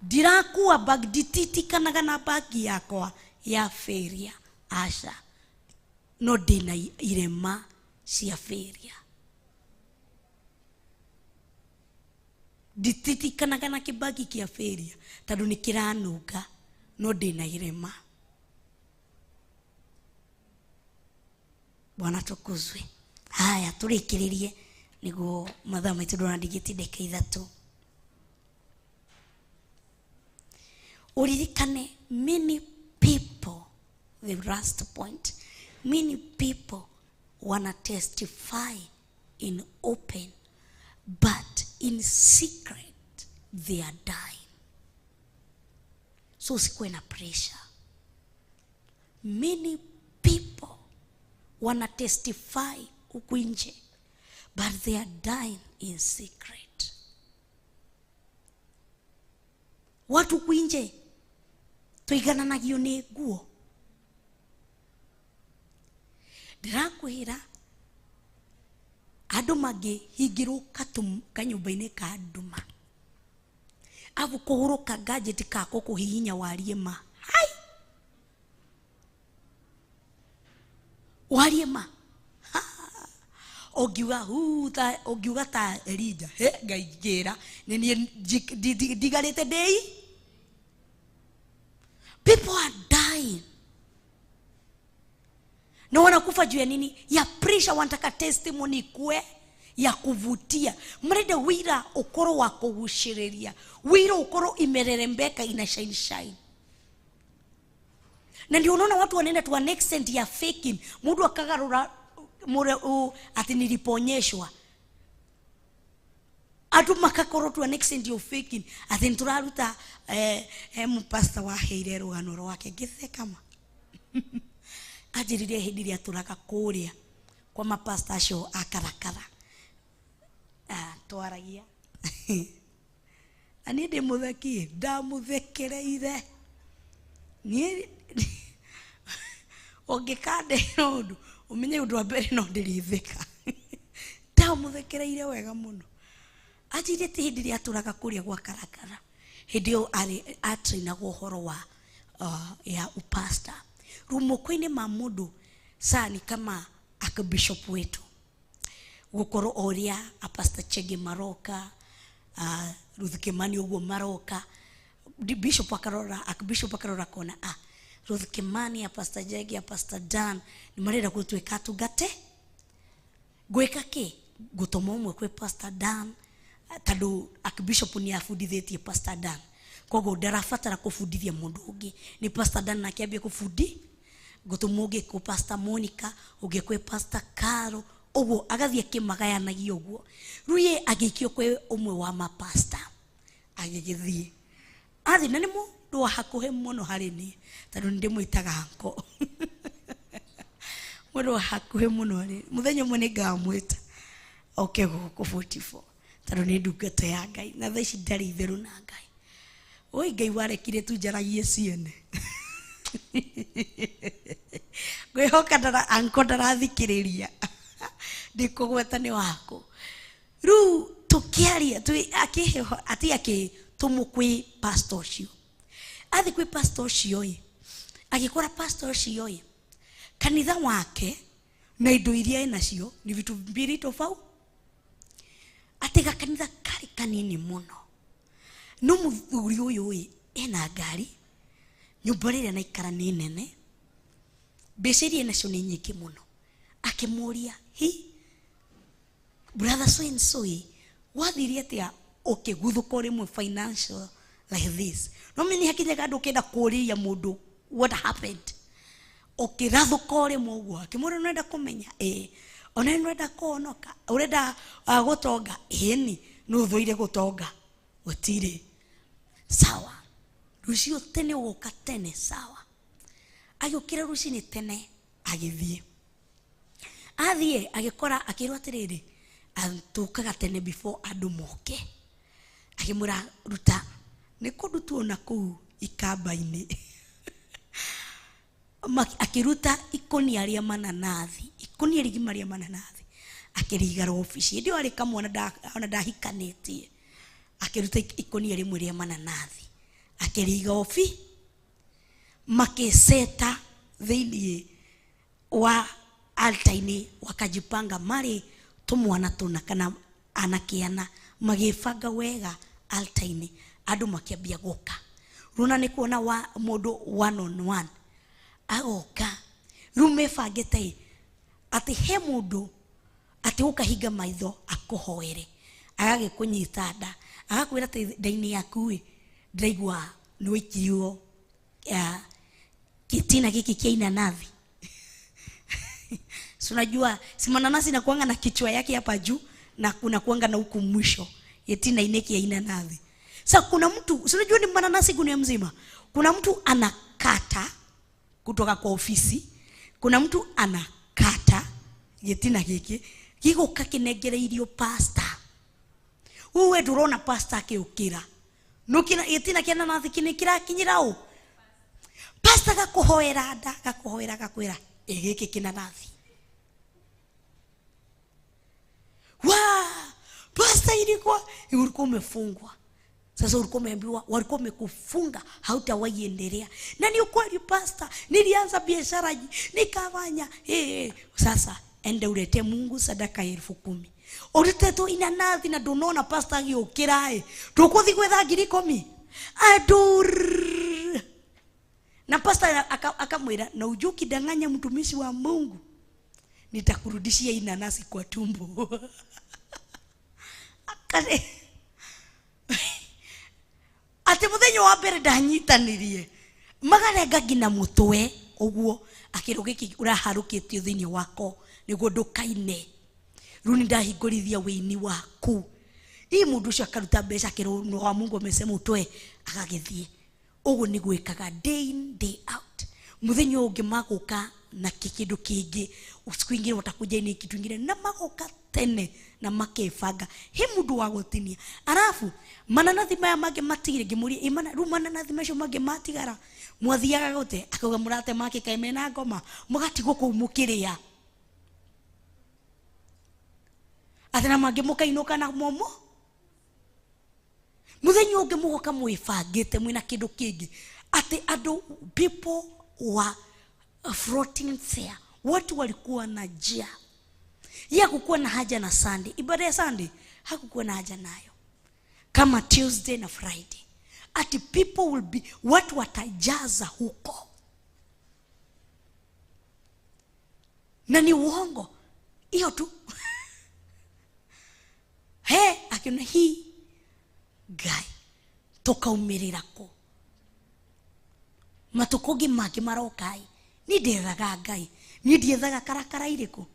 Ndirakuwa bag, ndititikanaga na bag yakwa ya failure. Asha. No ndina irema cia failure. Ndititikanaga na kibagi kia failure tondu ni kiranunga, no ndina irema. Bwana tukuzwe. Haya, turikiririe niguo mathaa maitu ndũrandigĩtie ndagĩka ithatũ. Uririkane, many people, the last point, many people wana testify in open, but in secret they are dying. So usikuwe na pressure. Many people wana testify huku nje, but they are dying in secret. Watu huku nje tuigananagio nĩ nguo. Ndĩrakwĩra andũ mangĩhingĩrwo kanyũmba-inĩ ka nduma, abu kũhũrũka gadget kako kũhihinya warie ma. Hai! Warie ma. Ha! Ũngiuga hu ta, ũngiuga ta Elijah, he, Ngai njĩra, nĩ niĩ ndigarĩte ndĩi. People are dying. Na wanakufa juu ya nini? Ya pressure. Wanataka testimony kwe ya kuvutia. Mrende wira ukoro wa kugucĩrĩria. Wira ukoro imererembeka ina shine shine. Na ndio unaona watu wanaenda to an extent ya faking. Mundu akagarura mure ati niliponyeshwa. Atu makakoro to an extent ya faking. Ati nturaruta mpasta wa heire rugano rwake ngithe kama. Anjĩrire hĩndĩ ĩrĩa atũraga kũrĩa kwa mapasta acio a karakara. Twaragia. Na niĩ ndĩ mũtheki, ndamũthekereire. Niĩ ũngĩkandehera ũndũ ũmenye ũndũ wa mbere no ndĩrĩtheka. Ndamũthekereire wega mũno. Anjĩrire atĩ hĩndĩ ĩrĩa atũraga kũrĩa gwa Karakara, hĩndĩ ĩyo arĩ atrainagwo ũhoro wa ya upasta. Rĩu moko-inĩ ma mũndũ saa ni kama archbishop wetu, gũkorwo o ũrĩa a Pastor Chege maroka, Ruth Kimani ũguo maroka, bishop akarora, archbishop akarora akona, Ruth Kimani, a Pastor Chege, a Pastor Dan nĩ marenda gũtuĩka atungate. Gwĩka kĩ? Gũtũma ũmwe kwĩ Pastor Dan, tondũ archbishop nĩ abundithĩtie Pastor Dan, koguo ndarabatara kũbundithia mũndũ ũngĩ. Nĩ Pastor Dan nake ambie kũbundi, gũtũma ũngĩ kwĩ Pastor Monica, ũngĩ kwĩ Pastor Caro, ũguo agathiĩ akĩmagayanagia ũguo. Rĩu ye agĩikio kwĩ ũmwe wa mapasta, agĩgĩthiĩ. Athiĩ na nĩ mũndũ wa hakuhĩ mũno harĩ niĩ, tondũ nĩ ndĩmwĩtaga uncle. Mũndũ wa hakuhĩ mũno harĩ niĩ. Mũthenya ũmwe nĩ ngamwĩta oke gũkũ 44, tondũ nĩ ndungata ya Ngai, na thaa ici ndarĩ itherũ na Ngai. Oi Ngai warekire tu njaragie ciene. Ngwĩhoka uncle ndarathikĩrĩria. Ndikũgweta nĩ waku. Rĩu tũkĩaria, akĩhe, atĩ akĩtũmwo kwĩ pastor ũcio. Athiĩ kwĩ pastor ũcio ĩ, agĩkora pastor ũcio ĩ, kanitha wake na indo iria enacio ni vitu mbili tofauti. Atĩ gakanitha karĩ kanini mũno. No mũthuri ũyũ ĩ, ena ngari, nyũmba rĩrĩa anaikara nĩ nene, mbeca iria enacio nĩ nyingĩ mũno. Akĩmũria, hi, brother so and so ĩ, wathire atĩa ũkĩguthũka rĩmwe financial like this? No mimi hakinyaga andũ ũkĩenda kũũrĩria mũndũ what happened. Ũkĩrathũka o rĩmwe ũguo, akĩmwĩra nĩũrenda kũmenya? Ĩĩ. Ona nĩũrenda kũhonoka? Ũrenda gũtonga? Ĩni. Nũ ũthũire gũtonga? Gũtirĩ. Sawa. Rũciũ tene ũgoka tene, sawa. Agĩũkĩra rũcinĩ tene, agĩthiĩ. Athiĩ, agĩkora, akĩrwo atĩrĩrĩ, tũkaga tene before andũ moke. Akĩmwĩra, ruta, nĩ kũndũ tuona kũu ikamba-inĩ. Akĩruta ikũnia rĩa mananathi, ikũnia rigima rĩa mananathi, akĩrĩiga obici. Hĩndĩ ĩyo arĩ kamwana ona ndahikanĩtie. Akĩruta ikũnia rĩmwe rĩa mananathi, akĩrĩiga obi, makĩceta thĩiniĩ wa altar-inĩ, wakajipanga marĩ tũmwana tũna kana anake ana, magĩbanga wega altar-inĩ, andũ makĩambia gũka. Rũna nĩ kuona wa mũndũ one on one agoka. Rĩu mebangĩte ĩ, atĩ he mũndũ atĩ ũkahinga maitho akũhoere, agagĩkũnyita nda, agakwĩra atĩ nda-inĩ yaku ĩ, ndĩraigua nĩ waikirio, kitina gĩkĩ kĩa inanathi. Si unajua si mananasi inakuanga na kichwa yake hapa juu na kuna kuanga na huku mwisho yetina ineki ya inanathi. Sasa kuna mtu, si unajua ni mananasi gunia mzima. Kuna mtu anakata kutoka kwa ofisi, kuna mtu anakata yetina giki giguka kinengereirio pastor. Wewe ndurona pastor akiukira. Nukina yetina kia nanathi kine kirakinyira u. Pastor gakuhoera nda, gakuhoera gakwira giki kinanathi. Wa, pastor ilikuwa ulikuwa umefungwa. Sasa ulikuwa umeambiwa walikuwa wamekufunga hautawahi endelea. Na ni ukweli pastor, nilianza biashara nikafanya. Sasa ende ulete Mungu sadaka 10,000. Urute tu inanathi na ndunona pastor agiukira ĩ. Tukuthi gwetha ngiri ikũmi. Adur. Na pastor akamwira, na ujue ukidanganya mtumishi wa Mungu nitakurudishia inanasi kwa tumbo. Akare. Ati muthenya wa mbere ndanyitanirie magarenga nginya mutwe uguo akirwo giki uraharukitio thiini wako niguo ndukaine. Riu ni ndahingurithia wini waku. Ii mundu ucio akaruta mbeca akirwo no wa Mungu amesema utoe, agagithie. Uguo ni gwikaga day in day out. Muthenya ungi maguka na kindu kingi, siku ingine watakuja ni kitu ingine na maguka tene na makebanga he mundu wa gutinia. Arafu mananathi maya mangĩ matigire ngĩmũria imana rĩu mananathi macio mangĩ matigara mwathiaga gũte akauga mũrate make kaĩ mena ngoma mũgatigwo kũu mũkĩrĩa atĩ na mangĩ mũkainũka na momo muthenya ũngĩ mũgoka mwĩbangĩte mwĩna kĩndũ kĩngĩ atĩ andũ people were floating there. Watu walikuwa na njia ya kukuwa na haja na Sunday. Ibada ya Sunday hakukuwa na haja nayo kama Tuesday na Friday. Ati people will be, watu watajaza huko. Na ni uongo hiyo tu. He akiona hii Ngai tukaumirira ku matukugi mangĩ marokai ni ndethaga Ngai ni ndiethaga karakara iriku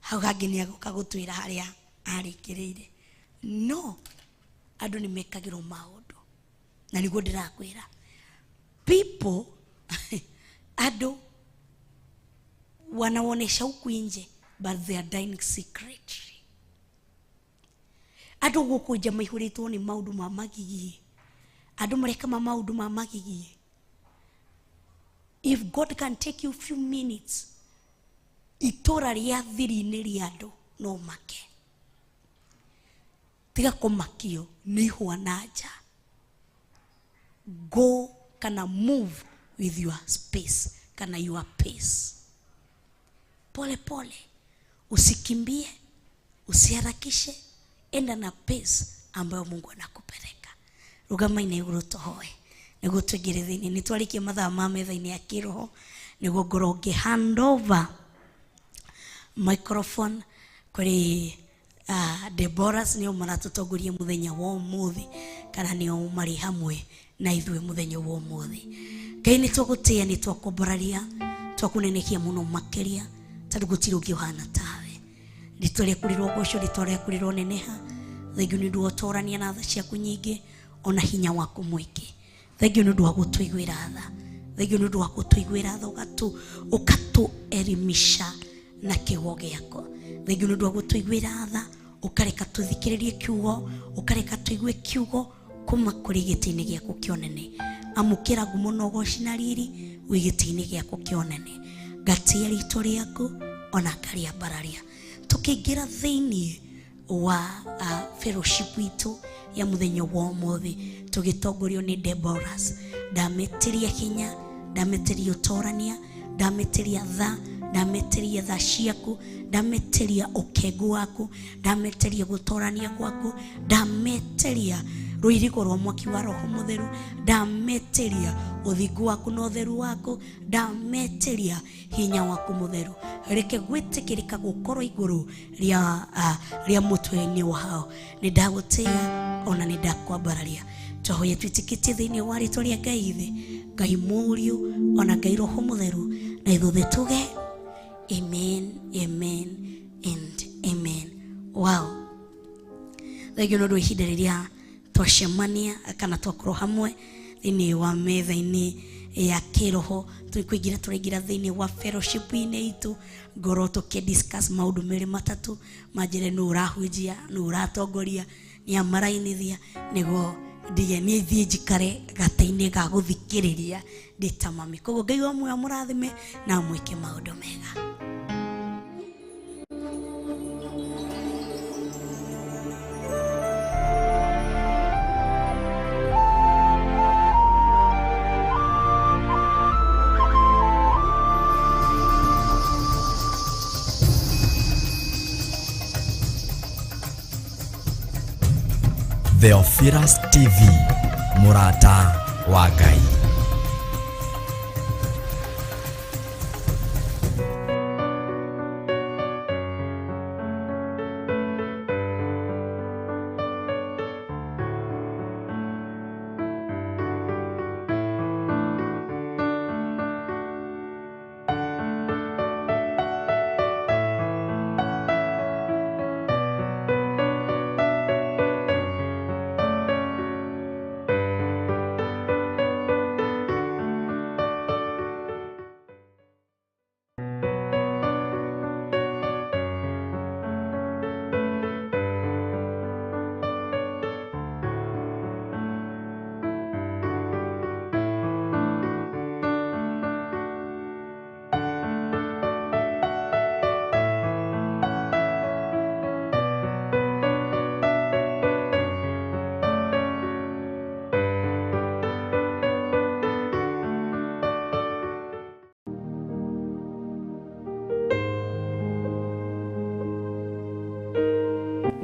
hau hangĩ nĩ agũka gũtwĩra harĩa arĩkĩrĩire. No andũ nĩ mekagĩrwo maũndũ na nĩguo ndĩrakwĩra people andũ wanaonesha huku nje but they are dying secretly. Andũ gũkũ nja maihũrĩtwo nĩ maũndũ ma magigi, andũ mareka ma maũndũ ma magigi. If God can take you few minutes, itũra rĩa thiri-inĩ rĩa andũ no make. Tiga kũmakio nĩ ihũa na nja. Go kana move with your space kana your pace. Pole pole, usikimbie, usiharakishe, enda na pace ambayo Mungu anakupeleka. Rugama-inĩ igũrũ tũhoe nĩguo tũingĩre thĩinĩ. Nĩ twarĩkia mathaa ma metha-inĩ ya kĩroho nĩguo ngorwo ngĩ hand over microphone kũrĩ Deborah nĩo maratũtongoria mũthenya wa ũmũthĩ kana nĩo marĩ hamwe na ithuĩ mũthenya wa ũmũthĩ. Ngai nĩ tũgũtĩĩa, nĩ twakwambararia, twakũnenehia mũno makĩria tondũ gũtirĩ ũngĩ ũhana tawe. Rĩtwa rĩaku rĩrogocwo, rĩtwa rĩaku rĩroneneha. Thengiũ nĩ ũndũ wa ũtorania na tha ciaku nyingĩ ona hinya waku mũingĩ. Thengiũ nĩ ũndũ wa gũtũiguĩra tha. Thengiũ nĩ ũndũ wa gũtũiguĩra tha ũgatũelimisha na kiugo gĩaku. Thengiũ nĩ ũndũ wa gũtũiguĩra tha ũkareka tũthikĩrĩrie kiugo, ũkareka tũigue kiugo kuma kũrĩ gĩtĩ-inĩ gĩaku kĩa ũnene. Amũkĩra ngumo na ũgoci na riri wĩ gĩtĩ-inĩ gĩaku kĩa ũnene. Ngatia rĩtwa rĩaku ona ngarĩambararia. Tũkĩingĩra thĩinĩ wa fellowship itũ ya mũthenya wa ũmũthĩ tũgĩtongorio nĩ Deborah. Ndamĩtĩria hinya, ndamĩtĩria ũtorania, ndamĩtĩria tha, ndamĩtĩria tha ciaku, ndamĩtĩria ũkengu waku, ndamĩtĩria gũtorania gwaku, ndamĩtĩria rũirigo rwa mwaki wa Roho Mũtheru, ndamĩtĩria ũthingu waku na ũtheru waku, ndamĩtĩria hinya waku mũtheru. Reke gwĩtĩkĩrĩka gũkorwo igũrũ rĩa mũtwe-inĩ wao. Nĩ ndagũtĩĩa ona nĩ ndakwambararia. Twahoya twĩtĩkĩtie thĩinĩ wa rĩtwa rĩa Ngai Ithe, Ngai Mũriũ ona Ngai Roho Mũtheru, na ithuothe tuge amen, amen and amen. Wow. Thengiũ nĩ ũndũ wa ihinda rĩrĩa twacemania kana twakorwo hamwe thĩinĩ wa metha-inĩ ya kĩroho. Tũkũingĩra tũraingĩra thĩinĩ wa fellowship-inĩ itũ ngorwo tũkĩ discuss maũndũ merĩ matatũ manjĩre nũ ũrahunjia, nũ ũratongoria, nĩ amarainithia nĩguo ndige niĩ thiĩ njikare gatĩ-inĩ ga gũthikĩrĩria ndĩ ta mami. Koguo Ngai wa muoyo amũrathime na amwĩke maũndũ mega. Theophilus TV, Murata wa Ngai.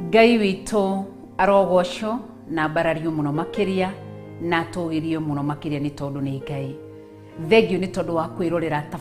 Ngai witũ arogocwo na mbarario mũno makĩria na atũgĩrio mũno makĩria nĩ tondũ nĩ Ngai. Thengiũ nĩ tondũ wa kwĩrorera.